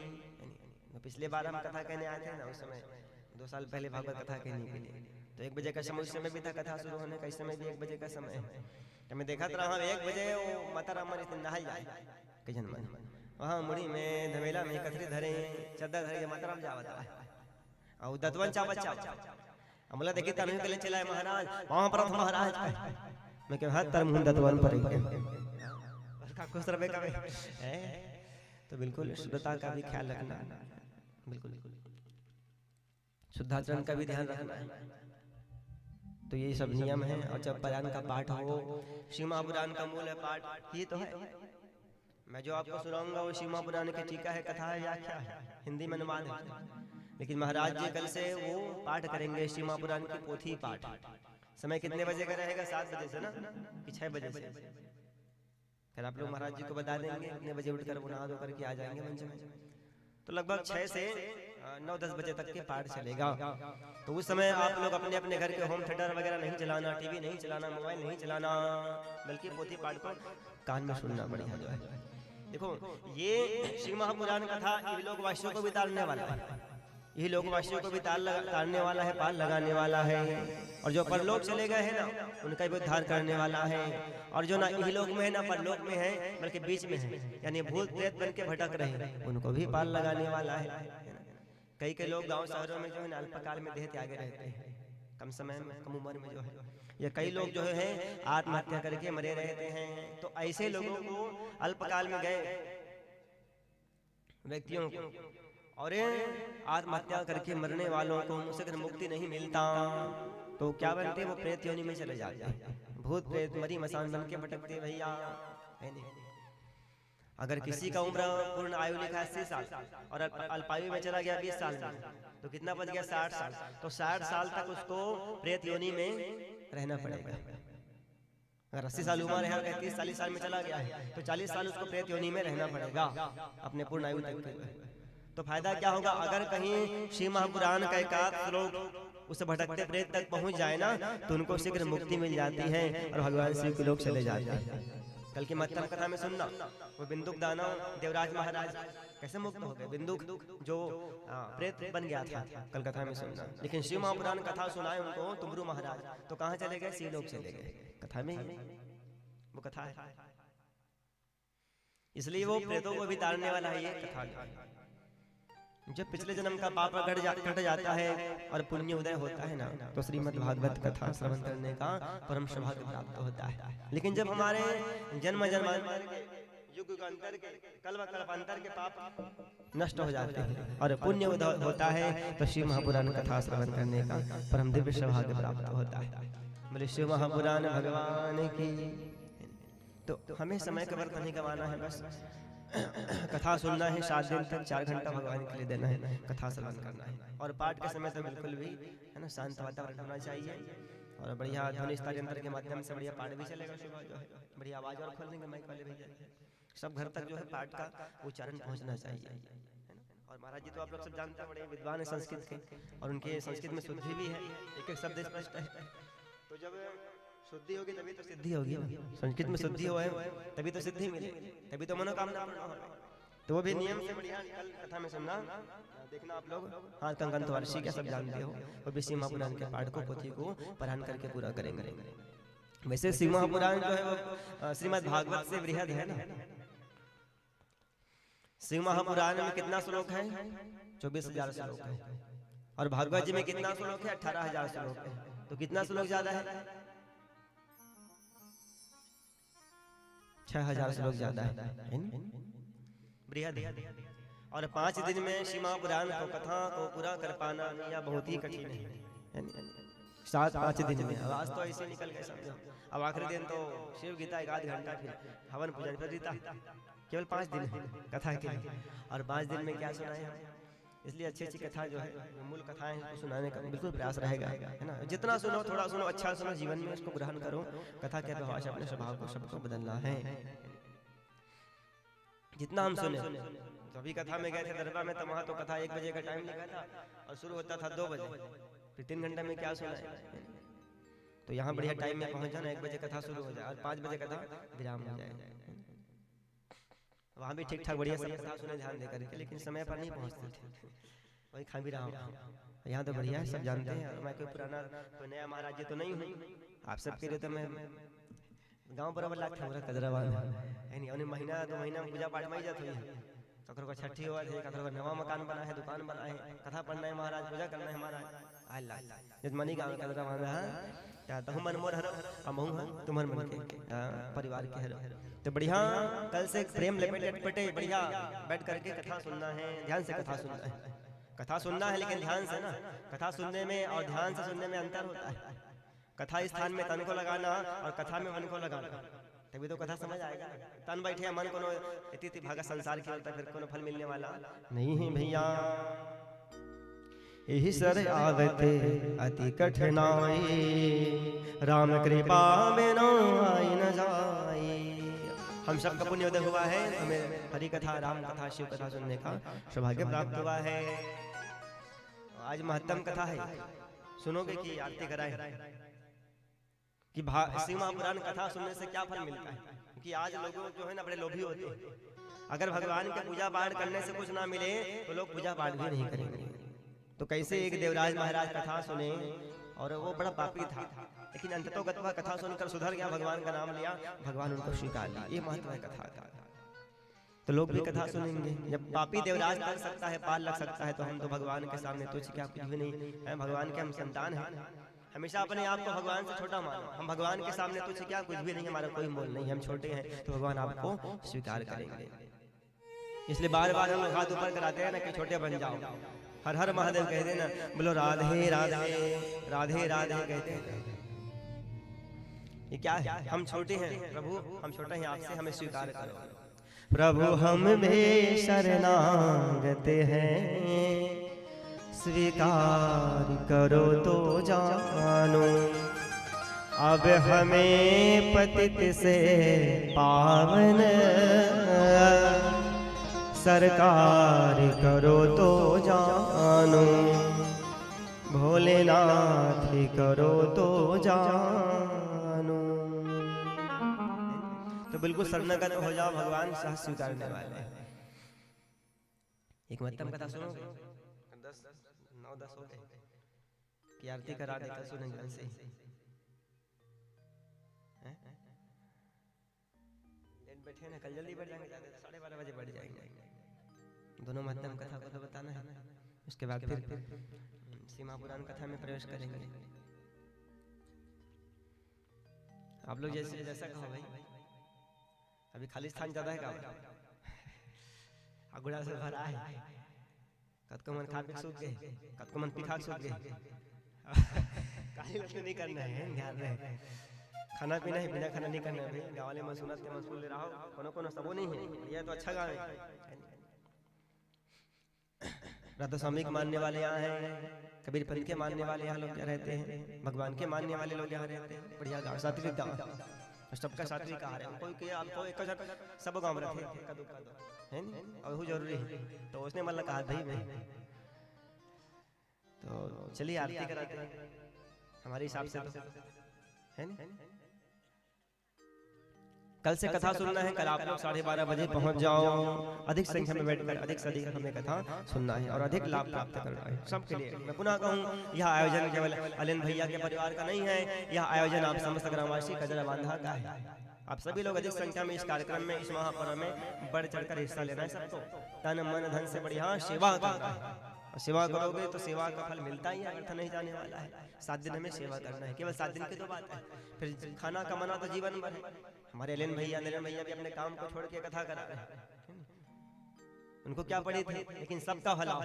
तो पिछले बार हम कथा कहने आए थे ना, उस समय दो साल पहले भागवत कथा कहने के लिए, तो एक बजे का समय, उस समय भी था कथा शुरू होने का, इस समय भी एक बजे का समय है। तो मैं देखा रहा, एक बजे वो माता राम मन इतने नहाए जाए, कई झन मन वहाँ मुड़ी में, धमेला में कथरी धरे, चद्दर धरे, माता राम जावत है। अउ दतवन चाबत चाबत। हमला देखी तनवी कले चलाए महाराज, पाँव परत महाराज। मैं कहे, "हाँ, तर मुँह दतवन पर ही।" बड़का खुश रहबे कबे। हैं? तो बिल्कुल शुद्धता का भी ख्याल रखना। बिल्कुल। शुद्धाचरण का भी ध्यान रखना है। तो ये सब नियम है। और जब पुराण का पाठ हो, शिव महापुराण का मूल है पाठ, ये तो है। मैं जो आपको सुनाऊंगा वो शिव महापुराण की टीका है, कथा है, व्याख्या है, हिंदी में अनुवाद है। लेकिन महाराज जी कल से वो पाठ करेंगे शिव महापुराण की पोथी पाठ। समय कितने बजे का रहेगा? सात बजे से ना, कि छह बजे से? खैर, आप लोग महाराज जी को बता देंगे, इतने बजे उठकर वो नहा धो करके आ जाएंगे मंच में। तो लगभग छह से, अ, नौ दस बजे तक के पाठ चलेगा। तो उस समय आप लोग अपने अपने घर के होम थिएटर वगैरह नहीं चलाना, टीवी नहीं चलाना, मोबाइल नहीं चलाना, बल्कि पोथी पाठ को कान में सुनना बढ़िया जो है। देखो, ये शिव महापुराण कथा इहलोकवासियों को भी तारने वाला है, इहलोकवासियों को भी तार लगा, तारने वाला है, पार लगाने वाला है। और जो परलोक चले गए हैं ना, उनका भी उद्धार करने वाला है। और जो ना इहलोक में है ना परलोक में है, बल्कि बीच में है, यानी भूत प्रेत बन के भटक रहे हैं, उनको भी पार लगाने वाला है। कई कई लोग गांव शहरों में जो है ना अल्पकाल में देह त्यागे रहते हैं, कम समय में, कम उम्र में जो है, या कई लोग जो है आत्महत्या करके मरे रहते हैं। तो ऐसे लोगों को, अल्पकाल में गए व्यक्तियों को और आत्महत्या करके मरने वालों को उनसे अगर मुक्ति नहीं मिलता तो क्या बनते? वो प्रेत योनि में चले जाते हैं। भूत प्रेत मरी मसान बन के भटकते भैया, है नहीं? अगर किसी का उम्र, पूर्ण आयु लिखा है अस्सी साल और अल्प-, अल्पायु में चला गया बीस साल में, तो कितना बच गया? साठ साल। तो साठ साल तक उसको प्रेत योनि में रहना पड़ेगा। अगर अस्सी साल उम्र है और तीस चालीस साल में चला गया है, तो चालीस साल उसको प्रेत योनि में रहना पड़ेगा अपने पूर्ण आयु तक के। तो फायदा क्या होगा? अगर कहीं शिव महापुराण का एक आध श्लोक उस भटकते प्रेत तक पहुंच जाए ना, तो उनको शीघ्र मुक्ति मिल जाती है और भगवान शिव के लोक चले जाते हैं। कल की मत्तम कथा में सुनना, वो बिंदुक दानव देवराज महाराज कैसे मुक्त हो गए। बिंदुक जो, आ, प्रेत बन गया था, कल कथा में सुनना। लेकिन शिव महापुराण कथा सुनाए उनको तुमरू महाराज, तो कहाँ चले गए? शिव लोक चले गए। कथा में ही वो कथा है। इसलिए वो प्रेतों को भी तारने वाला है ये कथा जो है। जब पिछले जन्म का पाप घट जा, कट जाता है और पुण्य उदय होता है ना, तो श्रीमद् भागवत कथा श्रवण करने का परम सौभाग्य प्राप्त होता है। लेकिन जब हमारे जन्म जन्मांतर के युग युगांतर के, कल्प कल्पांतर के पाप नष्ट हो जाते हैं और पुण्य उदय होता है, तो शिव महापुराण कथा श्रवण करने का परम दिव्य सौभाग्य प्राप्त होता है। बोले शिव महापुराण भगवान की। तो हमें समय का व्यर्थ नहीं गंवाना है, बस कथा सुनना है, सात दिन तक चार घंटा भगवान के लिए देना है, कथा श्रवण करना है। और पाठ के समय तो बिल्कुल भी, है ना, शांत वातावरण होना चाहिए और बढ़िया ध्वनि स्थान यंत्र के माध्यम से बढ़िया पाठ भी चलेगा। सुबह जो है बढ़िया आवाज और खोल देंगे माइक वाले भैया, सब घर तक जो है पाठ का उच्चारण पहुंचना चाहिए, है ना? और महाराज जी तो आप लोग सब जानते हैं, बड़े विद्वान हैं संस्कृत के, और उनके संस्कृत में शुद्धि भी है, एक एक शब्द स्पष्ट है। तो जब शुद्धि होगी तभी तो सिद्धि होगी ना। संस्कृत में शुद्धि हो है तभी तो सिद्धि मिले, तभी तो मनोकामना पूर्ण हो। तो वो भी नियम से बढ़िया कल कथा में सुनना, देखना आप लोग। हाँ, कंकन तो वर्षी क्या सब जानते हो, वो भी शिव महापुराण के पाठ को, पोथी को पारायण करके पूरा करेंगे। वैसे शिव महापुराण जो है वो, अ, श्रीमद् भागवत से बृहद है ना। शिव महापुराण में कितना श्लोक है? चौबीस हजार श्लोक है। और भागवत जी में कितना श्लोक है? अठारह हजार श्लोक है। तो कितना श्लोक ज्यादा है? छह हजार श्लोक ज्यादा है, है ना? बृहद है। और पांच दिन में शिव महापुराण को, कथा को पूरा कर पाना, यह बहुत ही कठिन है, है ना? सात पांच दिन में, अब आज तो ऐसे निकल गए समझो। अब आखिरी दिन तो शिव गीता एक आध घंटा, फिर हवन पूजन, फिर गीता। केवल पांच दिन है कथा के लिए, और पांच दिन में क्या सुनाए हम? इसलिए अच्छी अच्छी कथा जो है, जो मूल कथाएं हैं, उसको सुनाने का बिल्कुल प्रयास रहेगा, है ना? जितना सुनो, थोड़ा सुनो, अच्छा सुनो, जीवन में उसको ग्रहण करो। कथा के प्रभाव से अपने स्वभाव को, सबको बदलना है। जितना हम सुने, तो अभी कथा में गए थे दरबा में, तो वहां तो कथा एक बजे का टाइम लिखा था और शुरू होता था दो बजे, फिर तीन घंटा में क्या सुना है? तो यहाँ बढ़िया टाइम में पहुंच जाना, एक बजे कथा शुरू हो जाए और पाँच बजे कथा विराम हो जाए। वहाँ भी ठीक ठाक बढ़िया सब कथा सुने ध्यान दे करके, लेकिन समय पर नहीं पहुँचते थे, वही खा भी रहा हूँ। यहाँ तो बढ़िया है, सब जानते हैं, और मैं कोई पुराना, कोई नया महाराज जी तो नहीं हूँ। आप सबके लिए तो मैं गाँव बराबर लागथे मोर कजरावान, है नहीं? अउ महीना दो महीना में पूजा पाठ में ही जात होही। ककरो का छट्ठी होवत हे, ककरो का नवा मकान बना हे, दुकान बना हे, कथा पढ़ना हे महाराज, पूजा करना हे महाराज। आय ला, जजमानी गाँव कजरावान रहा, त तहु मन मोर हरो, अउ महूँ ह तुम्हर मन के, हाँ, परिवार के हरो। तो बढ़िया, कल से प्रेम लपेटे लपेटे बढ़िया बैठ करके कथा सुनना है, ध्यान से कथा सुनना है। कथा सुनना है लेकिन ध्यान से ना, कथा सुनने में और ध्यान से सुनने में अंतर होता है। कथा स्थान में तन को लगाना और कथा में मन को लगाना, तभी तो कथा समझ आएगा। तन बैठे मन कोनो इति इति भागा संसार की ओर, तो फिर कोनो फल मिलने वाला नहीं है भैया। यही सर आवते अति कठिनाई, राम कृपा बिनु आई न जाई। हम सबका पुण्य उदय हुआ है, हमें हरि कथा, राम कथा, शिव कथा सुनने का सौभाग्य प्राप्त हुआ है। आज महत्तम कथा है, सुनोगे कि आरती कराए? कि भा-, शिव महापुराण कथा सुनने से क्या फल मिलता है? क्योंकि आज लोगों जो है ना, बड़े लोभी होते हैं। अगर भगवान के पूजा पाठ करने से कुछ ना मिले, तो लोग पूजा पाठ भी नहीं करेंगे। तो कैसे एक देवराज महाराज कथा सुने और वो बड़ा पापी था, लेकिन अंततोगत्वा कथा सुनकर सुधर गया, भगवान का नाम लिया, भगवान उनको स्वीकार लिया। ये महत्व है कथा का। तो लोग भी कथा सुनेंगे। जब पापी देवराज तर सकता है, पार लग सकता है, तो हम तो भगवान के सामने तुच्छ क्या, कुछ भी नहीं है। भगवान के हम संतान हैं, हमेशा अपने आप को भगवान से छोटा मानो। हम भगवान के सामने तुच्छ क्या, कुछ भी नहीं, हमारा कोई मोल नहीं, हम छोटे हैं, तो भगवान आपको स्वीकार करेंगे। इसलिए बार बार हम लोग हाथ ऊपर कराते हैं ना कि छोटे बन जाओ। हर हर महादेव कहते हैं ना, बोलो राधे राधे, राधे राधे कहते हैं। ये क्या है? हम छोटे हैं प्रभु, हम छोटे हैं आपसे, हमें स्वीकार करो। प्रभु हम भी शरणागत हैं, स्वीकार करो तो जानो। अब हमें पतित से पावन, सरकार करो तो जानो। भोलेनाथ करो तो जानो। तो बिल्कुल शरणागत हो जाओ, भगवान सह स्वीकारने वाले हैं। एक महत्तम कथा सुनो। दस, नौ दस हो गए कि आरती करा देता सुने जल्दी से। हैं? लेट बैठे ना, कल जल्दी बैठ जाएंगे, ज्यादा साढ़े बारह बजे बैठ जाएंगे। दोनों महत्तम कथा को तो बताना है, उसके बाद फिर शिव महापुराण कथा में प्रवेश करेंगे। आप लोग जैसे, जैसा कहो भाई। अभी खाली स्थान ज्यादा है का? अगुड़ा से भरा है। कतको मन खा पी के सूत गए, कतको मन पी खा के सूत गए। काली लोग तो नहीं करना है, ध्यान रहे। खाना पीना है, बिना खाना नहीं करना है भाई। गाँव वाले मन सुनत ते मन सुन ले रहा हो, कोनो कोनो सबो नहीं है, ये तो अच्छा गाँव है। राधा स्वामी के मानने वाले यहाँ हैं, कबीर पंथ के मानने वाले यहाँ लोग यहाँ रहते हैं, भगवान के मानने वाले लोग यहाँ रहते हैं। बढ़िया गाँव, सात्विक गाँव, सबका सात्विक आहार है। कोई के आपको एक जन सब गाँव में रखे, कदू कदू, है नी? और वो जरूरी है, तो उसने मतलब कहा भाई मैं, तो चलिए आरती कराते हैं हमारे हिसाब से, तो है नी? कल से कथा सुनना है, कल आप लोग साढ़े बारह बजे पहुंच जाओ। अधिक संख्या में बैठकर अधिक से अधिक हमें कथा सुनना है और अधिक लाभ प्राप्त करना है सबके लिए। मैं पुनः कहूँ, यह आयोजन केवल अलेन भैया के परिवार का नहीं है, यह आयोजन आप समस्त ग्रामवासी कजरा बांधा का है। आप सभी लोग अधिक संख्या में इस कार्यक्रम में, इस महापर्व में बढ़ चढ़कर हिस्सा लेना है सबको। तन मन धन से बढ़िया सेवा करना है, और सेवा करोगे तो सेवा का फल मिलता ही है, व्यर्थ नहीं जाने वाला है। सात दिन हमें सेवा करना है, केवल सात दिन की तो बात है। फिर खाना कमाना तो जीवन भर है। हमारे अलेन भैया, नरेन भैया भी अपने काम को छोड़ के कथा करा रहे हैं। उनको क्या पड़ी थी, लेकिन सबका भला हो,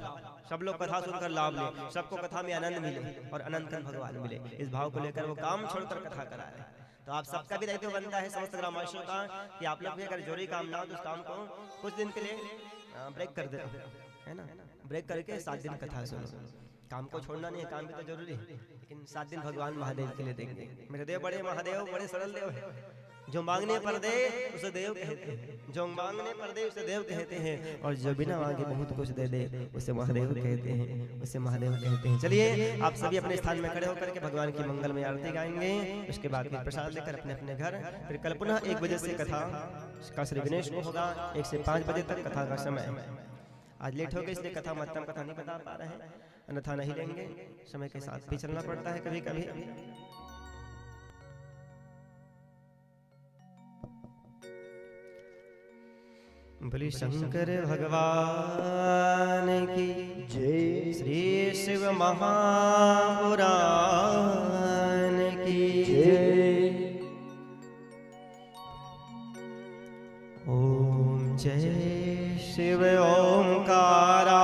सब लोग कथा सुनकर लाभ लें, सबको कथा में आनंद मिले और अनंत कन भगवान मिले। इस भाव को लेकर वो काम छोड़कर कथा करा रहे हैं। तो आप सबका भी दायित्व बनता है समस्त ग्रामवासियों का कि आप लोग भी अगर जरूरी काम ना हो तो उस काम को कुछ दिन के लिए ब्रेक कर दे, है ना? ब्रेक करके सात दिन कथा सुनो। काम को छोड़ना नहीं है, काम भी तो जरूरी है, लेकिन सात दिन भगवान महादेव के लिए देंगे। मेरे देव बड़े महादेव, बड़े सरल देव है। जो मांगने पर दे, उसे देव कहते हैं। जो मांगने पर दे, उसे देव कहते हैं। और जो बिना मांगे बहुत कुछ दे दे, उसे महादेव कहते हैं, उसे महादेव कहते हैं। चलिए, आप सभी अपने स्थान में खड़े होकर के भगवान की मंगलमय आरती गाएंगे। उसके बाद फिर प्रसाद लेकर अपने अपने घर। फिर कल पुनः एक बजे से कथा का श्री गणेश को होगा, एक से पाँच बजे तक कथा का समय। आज लेट हो गया, इसलिए कथा, महत्तम कथा नहीं बता पा रहे हैं, अन्यथा नहीं लेंगे। समय के साथ भी चलना पड़ता है कभी कभी। बोली शंकर भगवान की जय। श्री शिव महापुराण की जय। ओम जय शिव ओंकारा।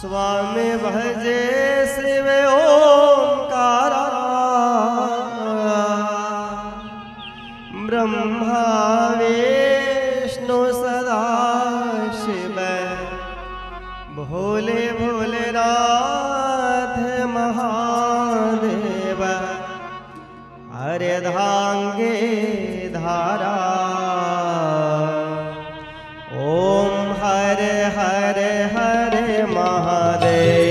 स्वामी भजे शिव ओंकारा। ब्रह्मा विष्णु सदा शिव, भोले भोलेनाथ महादेव। अर्धांगे धारा। ओम हर हर हर महादेव।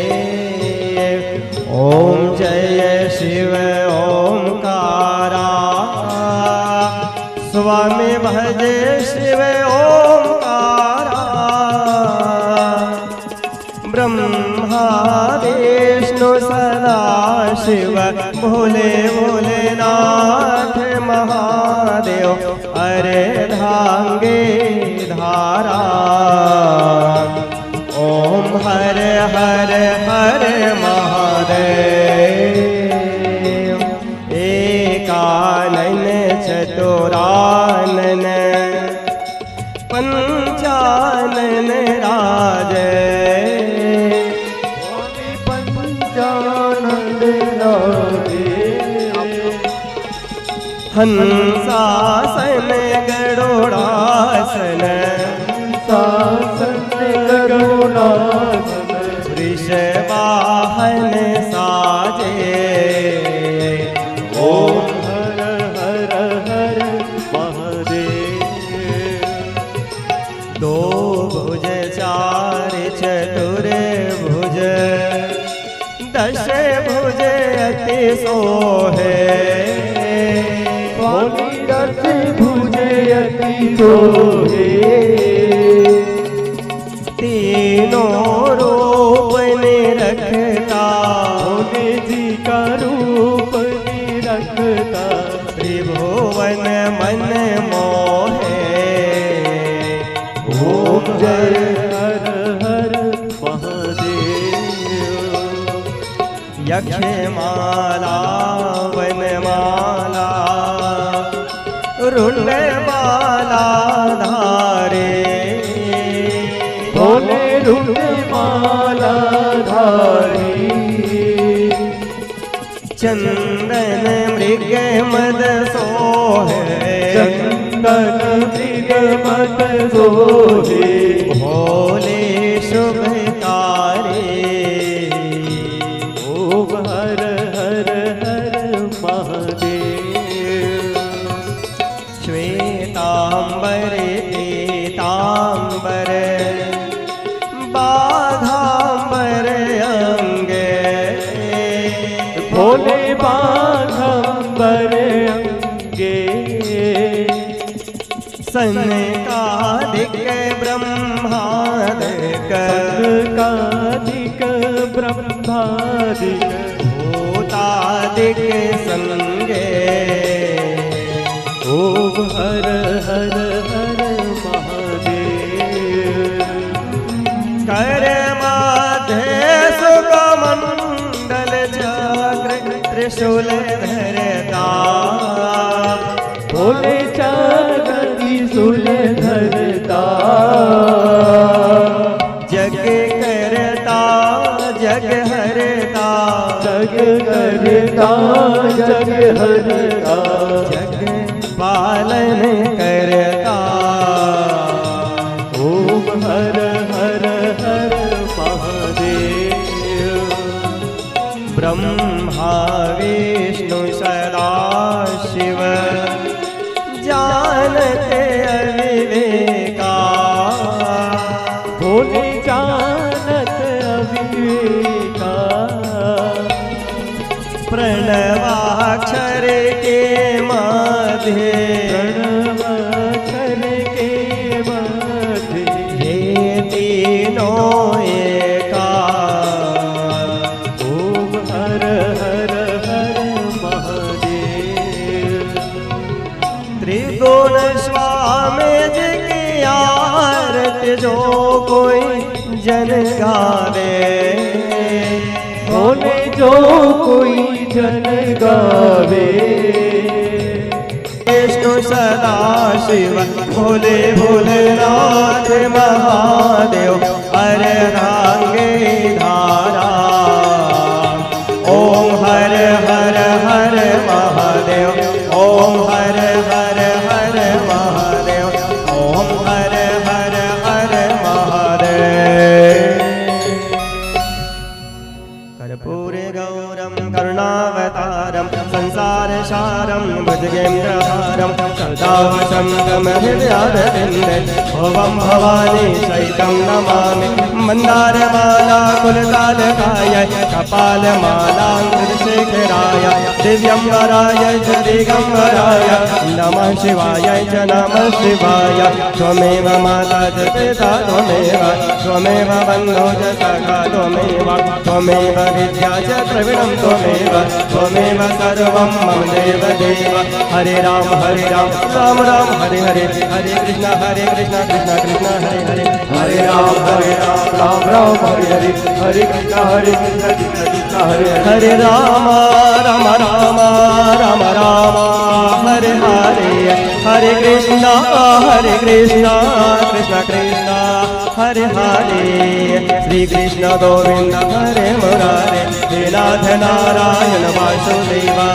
ओम जय शिव ओंकारा। स्वामी भजे शिव ओंकारा। ब्रह्मा विष्णु सदा शिव, भोले भोलेनाथ महादेव। अर्धांगे धारा। ओम हर हर हर महादेव। एकानन चतुरानन पंचानन राजे। स्वामी पंचानन राजे। हंसासन गरुड़ासन। हंसासन गरुड़ासन। वृषवाहन साजे। ओम हर हर हर महादेव। दो भुज चार चतुर्भुज, दस भुज अति सोहे। स्वामी दस भुज अति सोहे। तीनों रूप निरखता। स्वामी जी का रूप निरखता। त्रिभुवन मन मोहे। ओम जय हर हर महादेव। यक्ष माला वन माला तुम माला धारी। चंदन मृग मद सोहे। चंदन मृग मद सोहे। भोले शुभकारी। ओम हर हर हर महादेव। श्वेतांबर पीतांबर बाघांबर अंगे। भोले बाघांबर अंगे। सनकादिक ब्रह्मादिक। सनकादिक ब्रह्मादिक। भूतादिक संगे। ओम हर हर हर महादेव। कर मध्य सुख मंडल चक्र त्रिशूल धरता। भोले चक्र त्रिशूल धरता। जग करता जग हरता। जग करता जग हरता। जग पालन करता। ओम हर हर हर महादेव। ब्रह्मा विष्णु सदा शिव जानत अविवेका। भोले जानत अविवेका। प्रणवाक्षर के माधे। प्रणवाक्षर के माधे। हे तीनों एका। ओम हर हर हर महादेव। त्रिगुण स्वामी जी की आरती जो कोई जन गावे। होने जो कोई जन गावे। विष्णु सदा शिव भोले भोलेनाथ महादेव। अर्धांगी धारा। ओम हर हर हर महादेव। ओम हर हर हर महादेव। ओम हर हर हर महादेव। कर्पूर गौरम करुणावतारम संसार सारम भुजगेंद्रहारम सदा वसंतम हृदयारविंदे। भवम भवानी सहितम नमामि मंदारमाला कुलतालकाय कपालमालां कृतशेखराय दिव्यंबराय च दिगंबराय नमः शिवाय च नमः शिवाय। त्वमेव माता च पिता त्वमेव त्वमेव बंधो च सखा त्वमेव त्वमेव विद्या च द्रविणं त्वमेव त्वमेव सर्वं मम देव देव। हरे राम हरे राम राम राम हरे हरे। हरे कृष्णा हरे कृष्णा कृष्णा कृष्णा हरे हरे। हरे राम हरे राम राम राम हरे हरे। हरे कृष्णा हरे कृष्णा कृष्णा कृष्णा हरे हरे। हरे राम राम राम राम राम हरे हरे। हरे कृष्णा हरे कृष्णा कृष्णा कृष्णा हरे हरे। श्री कृष्ण गोविंद हरे मुरारे। हे नाथ नारायण वासुदेवा।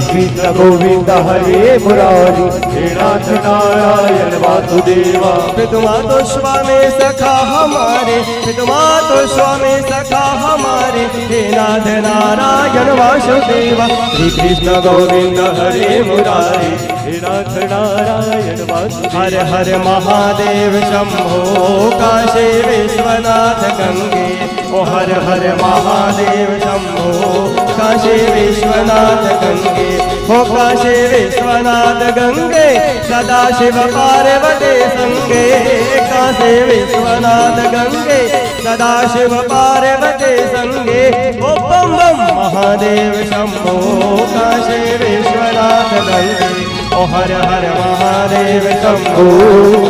श्री कृष्ण गोविंद हरे मुरारी। हे नाथ नारायण वासुदेवा। पितु मातु स्वामी सखा हमारे। पितु मातु स्वामी सखा हमारे। हे नाथ नारायण वासुदेवा। श्री कृष्ण गोविंद हरे मुरारी। हे नाथ नारायण वासुदेवा। हर हर महादेव शंभो काशी विश्वनाथ गंगे। ओ हर हर महादेव शंभो काशी विश्वनाथ गंगे। ओ काशी विश्वनाथ गंगे सदा शिव पार्वती संगे। काशी विश्वनाथ गंगे सदा शिव पार्वती संगे। ओ बम बम महादेव शंभो काशी विश्वनाथ गंगे। ओ हर हर महादेव शंभो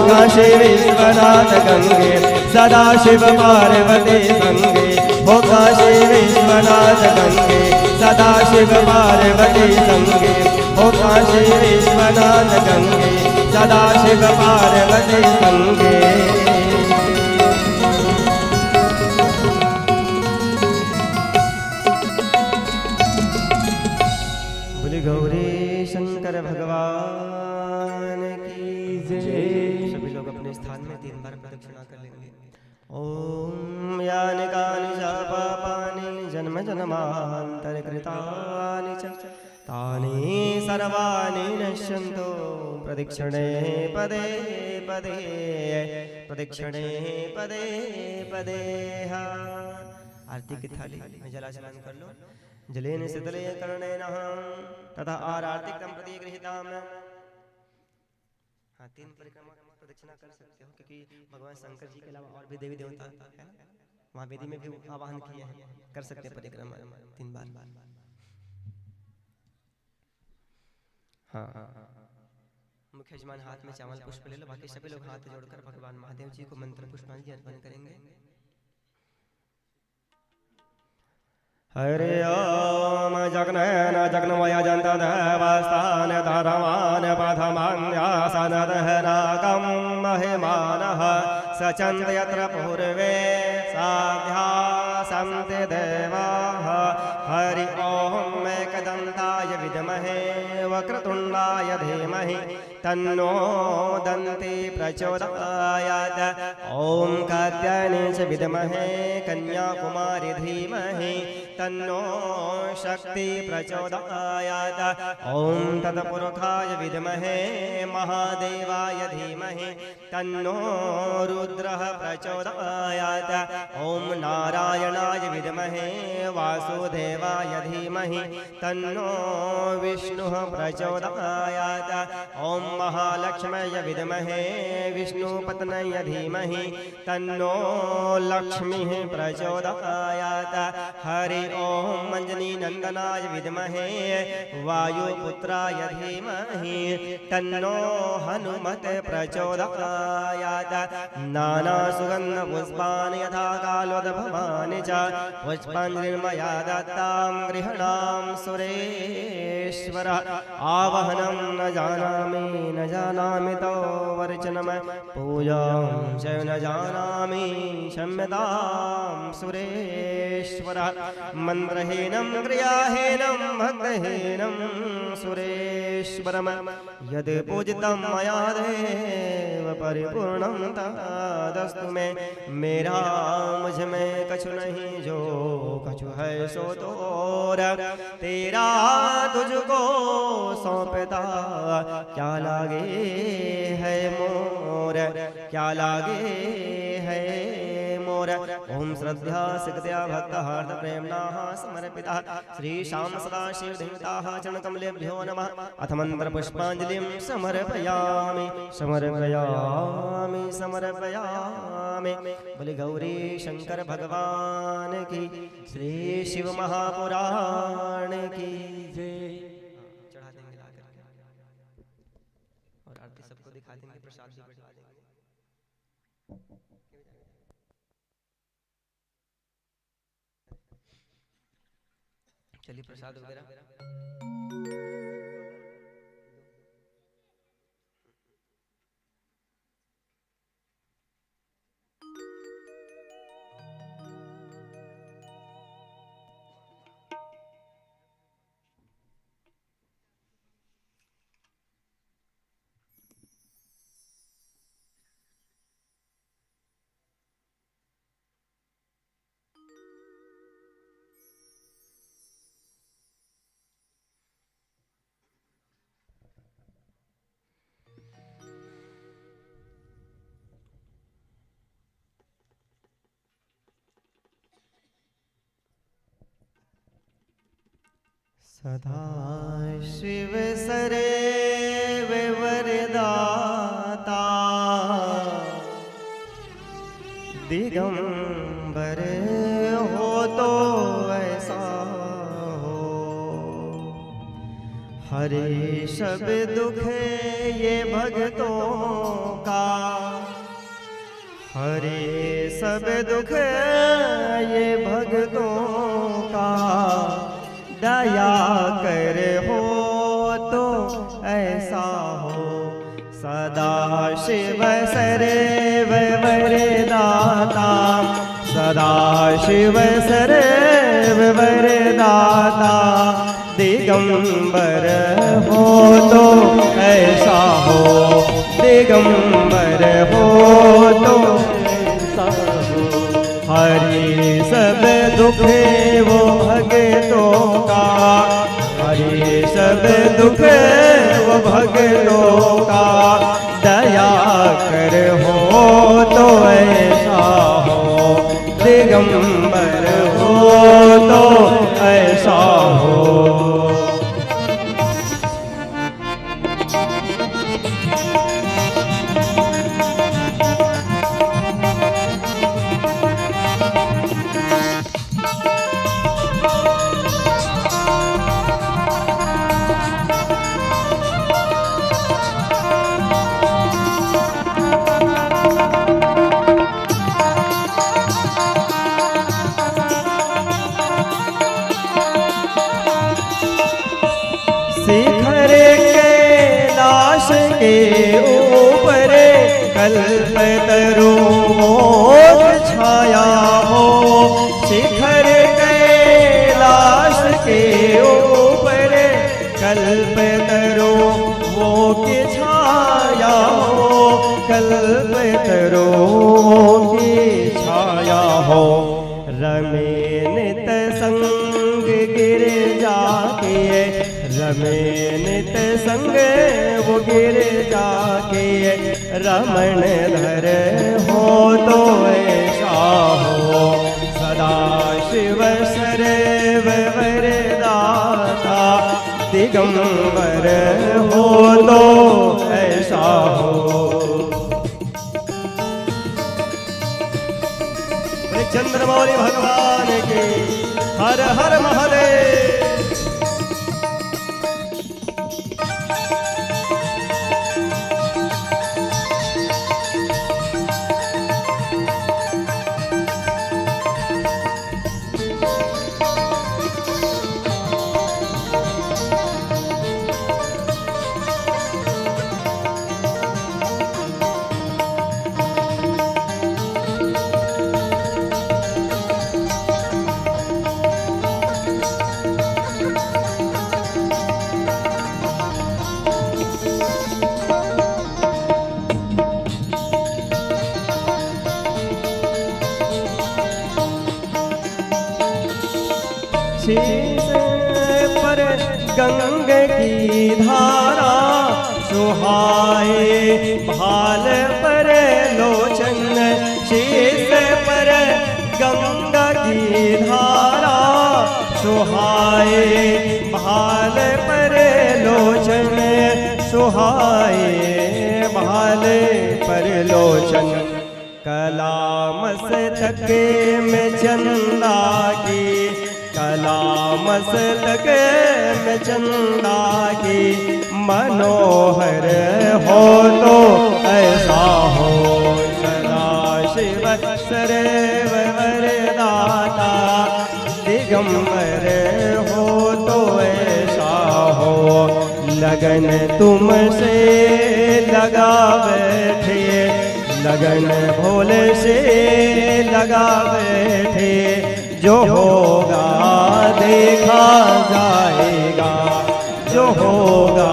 काशी विश्वनाथ गंगे। सदा शिव पार्वती संगे। ओ काशी विश्वनाथ गंगे सदा शिव पार्वती संगे। ओ काशी विश्वनाथ गंगे सदा शिव पार्वती संगे। करेंगे। ॐ यानि कानि च पापानि जन्म जन्मान्तरकृतानि च, तानि सर्वाणि नश्यन्तु प्रदक्षिणे पदे पदे, प्रदक्षिणे पदे पदे। हाँ, आरती की थाली में जलाचमन कर लो। जलेन शीतले कर्णेन तथा आरार्तिकं प्रतिगृहीताम्। हाँ, तीन परिक्रमा प्रदक्षिणा कर सकते हो, क्योंकि भगवान शंकर जी के अलावा और भी देवी देवता है ना, वहाँ वेदी में भी आवाहन किए हैं, कर सकते हैं परिक्रमा तीन बार। हाँ, मुख्य यजमान हाथ में चावल पुष्प ले लो, बाकी सभी लोग हाथ जोड़कर भगवान महादेव जी को मंत्र पुष्पांजलि अर्पण करेंगे। हरि ॐ। जघ्नेन जघ्नमयजन्तदेवस्तानधर्मान् पथमञ्जसनदहनाकं महिमानः सचन्त यत्र पूर्वे साध्या सन्ति देवाः। हरि ॐ एकदन्ताय विद्महे वक्रतुण्डाय धीमहि तन्नो दन्ती प्रचोदयात्। ॐ कात्यायनी च विद्महे कन्याकुमारी धीमहि तन्नो शक्ति प्रचोदयात्। ॐ तत्पुरुषाय विद्महे महादेवाय धीमहि तन्नो रुद्रः प्रचोदयात्। ॐ नारायणाय विद्महे वासुदेवाय धीमहि तन्नो विष्णुः प्रचोदयात्। ॐ महालक्ष्म्यै विद्महे विष्णुपत्न्यै धीमहि तन्नो लक्ष्मीः प्रचोदयात्। हरि ॐ अञ्जनीनन्दनाय विद्महे वायुपुत्राय धीमहि तन्नो हनुमत् प्रचोदयात्। नानासुगन्धपुष्पाणि यथा कालोद्भवानि च पुष्पाञ्जलिर्मया दत्तं गृह्णाम सुरेश्वर। आवाहनं न जानामि न जानामि तव अर्चनम पूजां च न जानामि क्षम्यतां सुरेश्वर। मन्त्रहीनं क्रियाहीनं भक्तिहीनं सुरेश्वर। यद् पूजितं मया देव परिपूर्णं तदस्तु मे। मेरा मुझ में कछु नहीं जो कछु है सो तोर, तेरा तुझको सौंपता क्या लागे है मोर, क्या लागे है मोर। ॐ श्रद्धया सिकतया भक्तहार्दप्रेम्णा समर्पितः श्रीशां सदाशिवदेवताः चरणकमलेभ्यो नमः। अथ मन्त्रपुष्पाञ्जलिं समर्पयामि, समर्पयामि, समर्पयामि। बोले गौरी शंकर भगवान की, श्री शिव महापुराण की जय। चढ़ा देंगे ला करके। और आरती सबको दिखा देंगे, प्रसाद भी बंटवा देंगे। चलिए, प्रसाद वगैरह। सदाशिव सदैव वरदाता, दिगंबर हो तो ऐसा हो, हरे सब दुख ये भक्तों का, हरे सब दुख ये भक्तों का, दया कर हो तो ऐसा हो। सदा शिव सर्व वरदाता, सदा शिव सर्व वरदाता, दिगंबर हो तो ऐसा हो, दिगंबर हो तो हरे सब दुख वो भगतों का, हरे सब दुख वो भगतों का, दया कर हो तो ऐसा हो, दिगंबर हो तो ऐसा हो। शिखर कैलाश के ऊपर कल्पतरु मोर छाया हो। शिखर कैलाश के ऊपर कल्पतरु मोर छाया हो, कल्पतरु मोर छाया हो। रमे नित संग गिरजा के, रमे नित संग वो गिरजा के, रमण धर हो तो ऐसा हो। सदा शिव सर्व वरदाता, दिगंबर हो तो ऐसा हो। बोले चंद्रमौली भगवान की। हर हर महादेव। शीश पर गंग की धारा सुहाए, भाल पर लोचन। शीश पर गंगा की धारा सुहाए, भाल पर लोचन सुहाए, भाल पर लोचन। कला मस्तक में चंदा की, कला मस्तक में चंदा की, मनोहर हो तो ऐसा हो। सदा शिव सर्व वरदाता, दिगंबर हो तो ऐसा हो। लगन तुमसे लगा बैठे, लगन भोले से लगा बैठे। जो होगा देखा जाएगा, जो होगा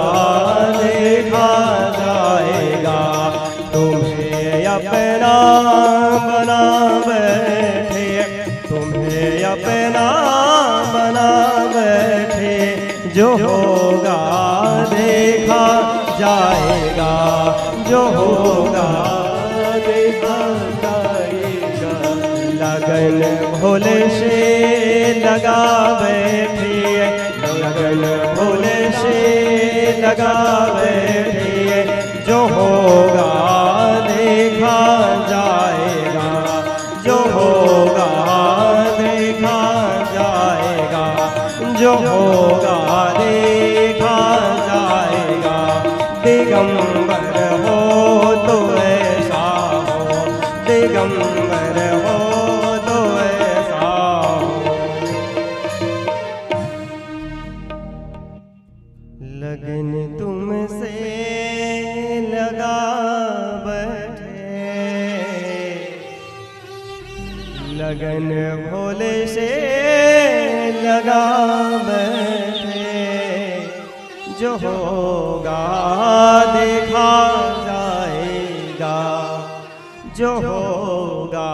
देखा जाएगा। तुम्हें अपना बना बैठे, तुम्हें अपना बना बैठे। जो होगा देखा जाएगा, जो होगा देखा जाएगा। लगन भोले से लगा बैठे, लगन भोले से लगा बैठे। जो होगा देखा जाएगा, जो होगा देखा जाएगा, जो होगा देखा जाएगा। दिगंबर हो तो ऐसा हो, दिगंबर हो तो ऐसा हो। लगन तुमसे लगा बैठे, लगन भोले से लगा बैठे। जो होगा देखा जाएगा, जो हो होगा,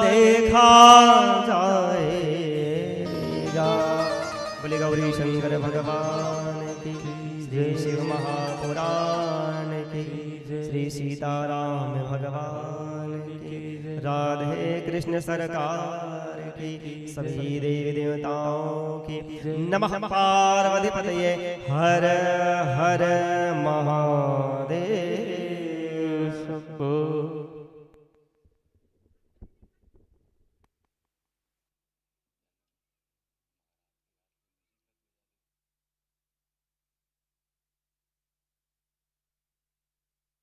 देखा जाएगा। बोले गौरी शंकर भगवान की, श्री शिव महापुराण की, श्री सीताराम भगवान की, राधे कृष्ण सरकार की, सभी देवी देवताओं की। नमः पार्वती पतये, हर हर महादेव।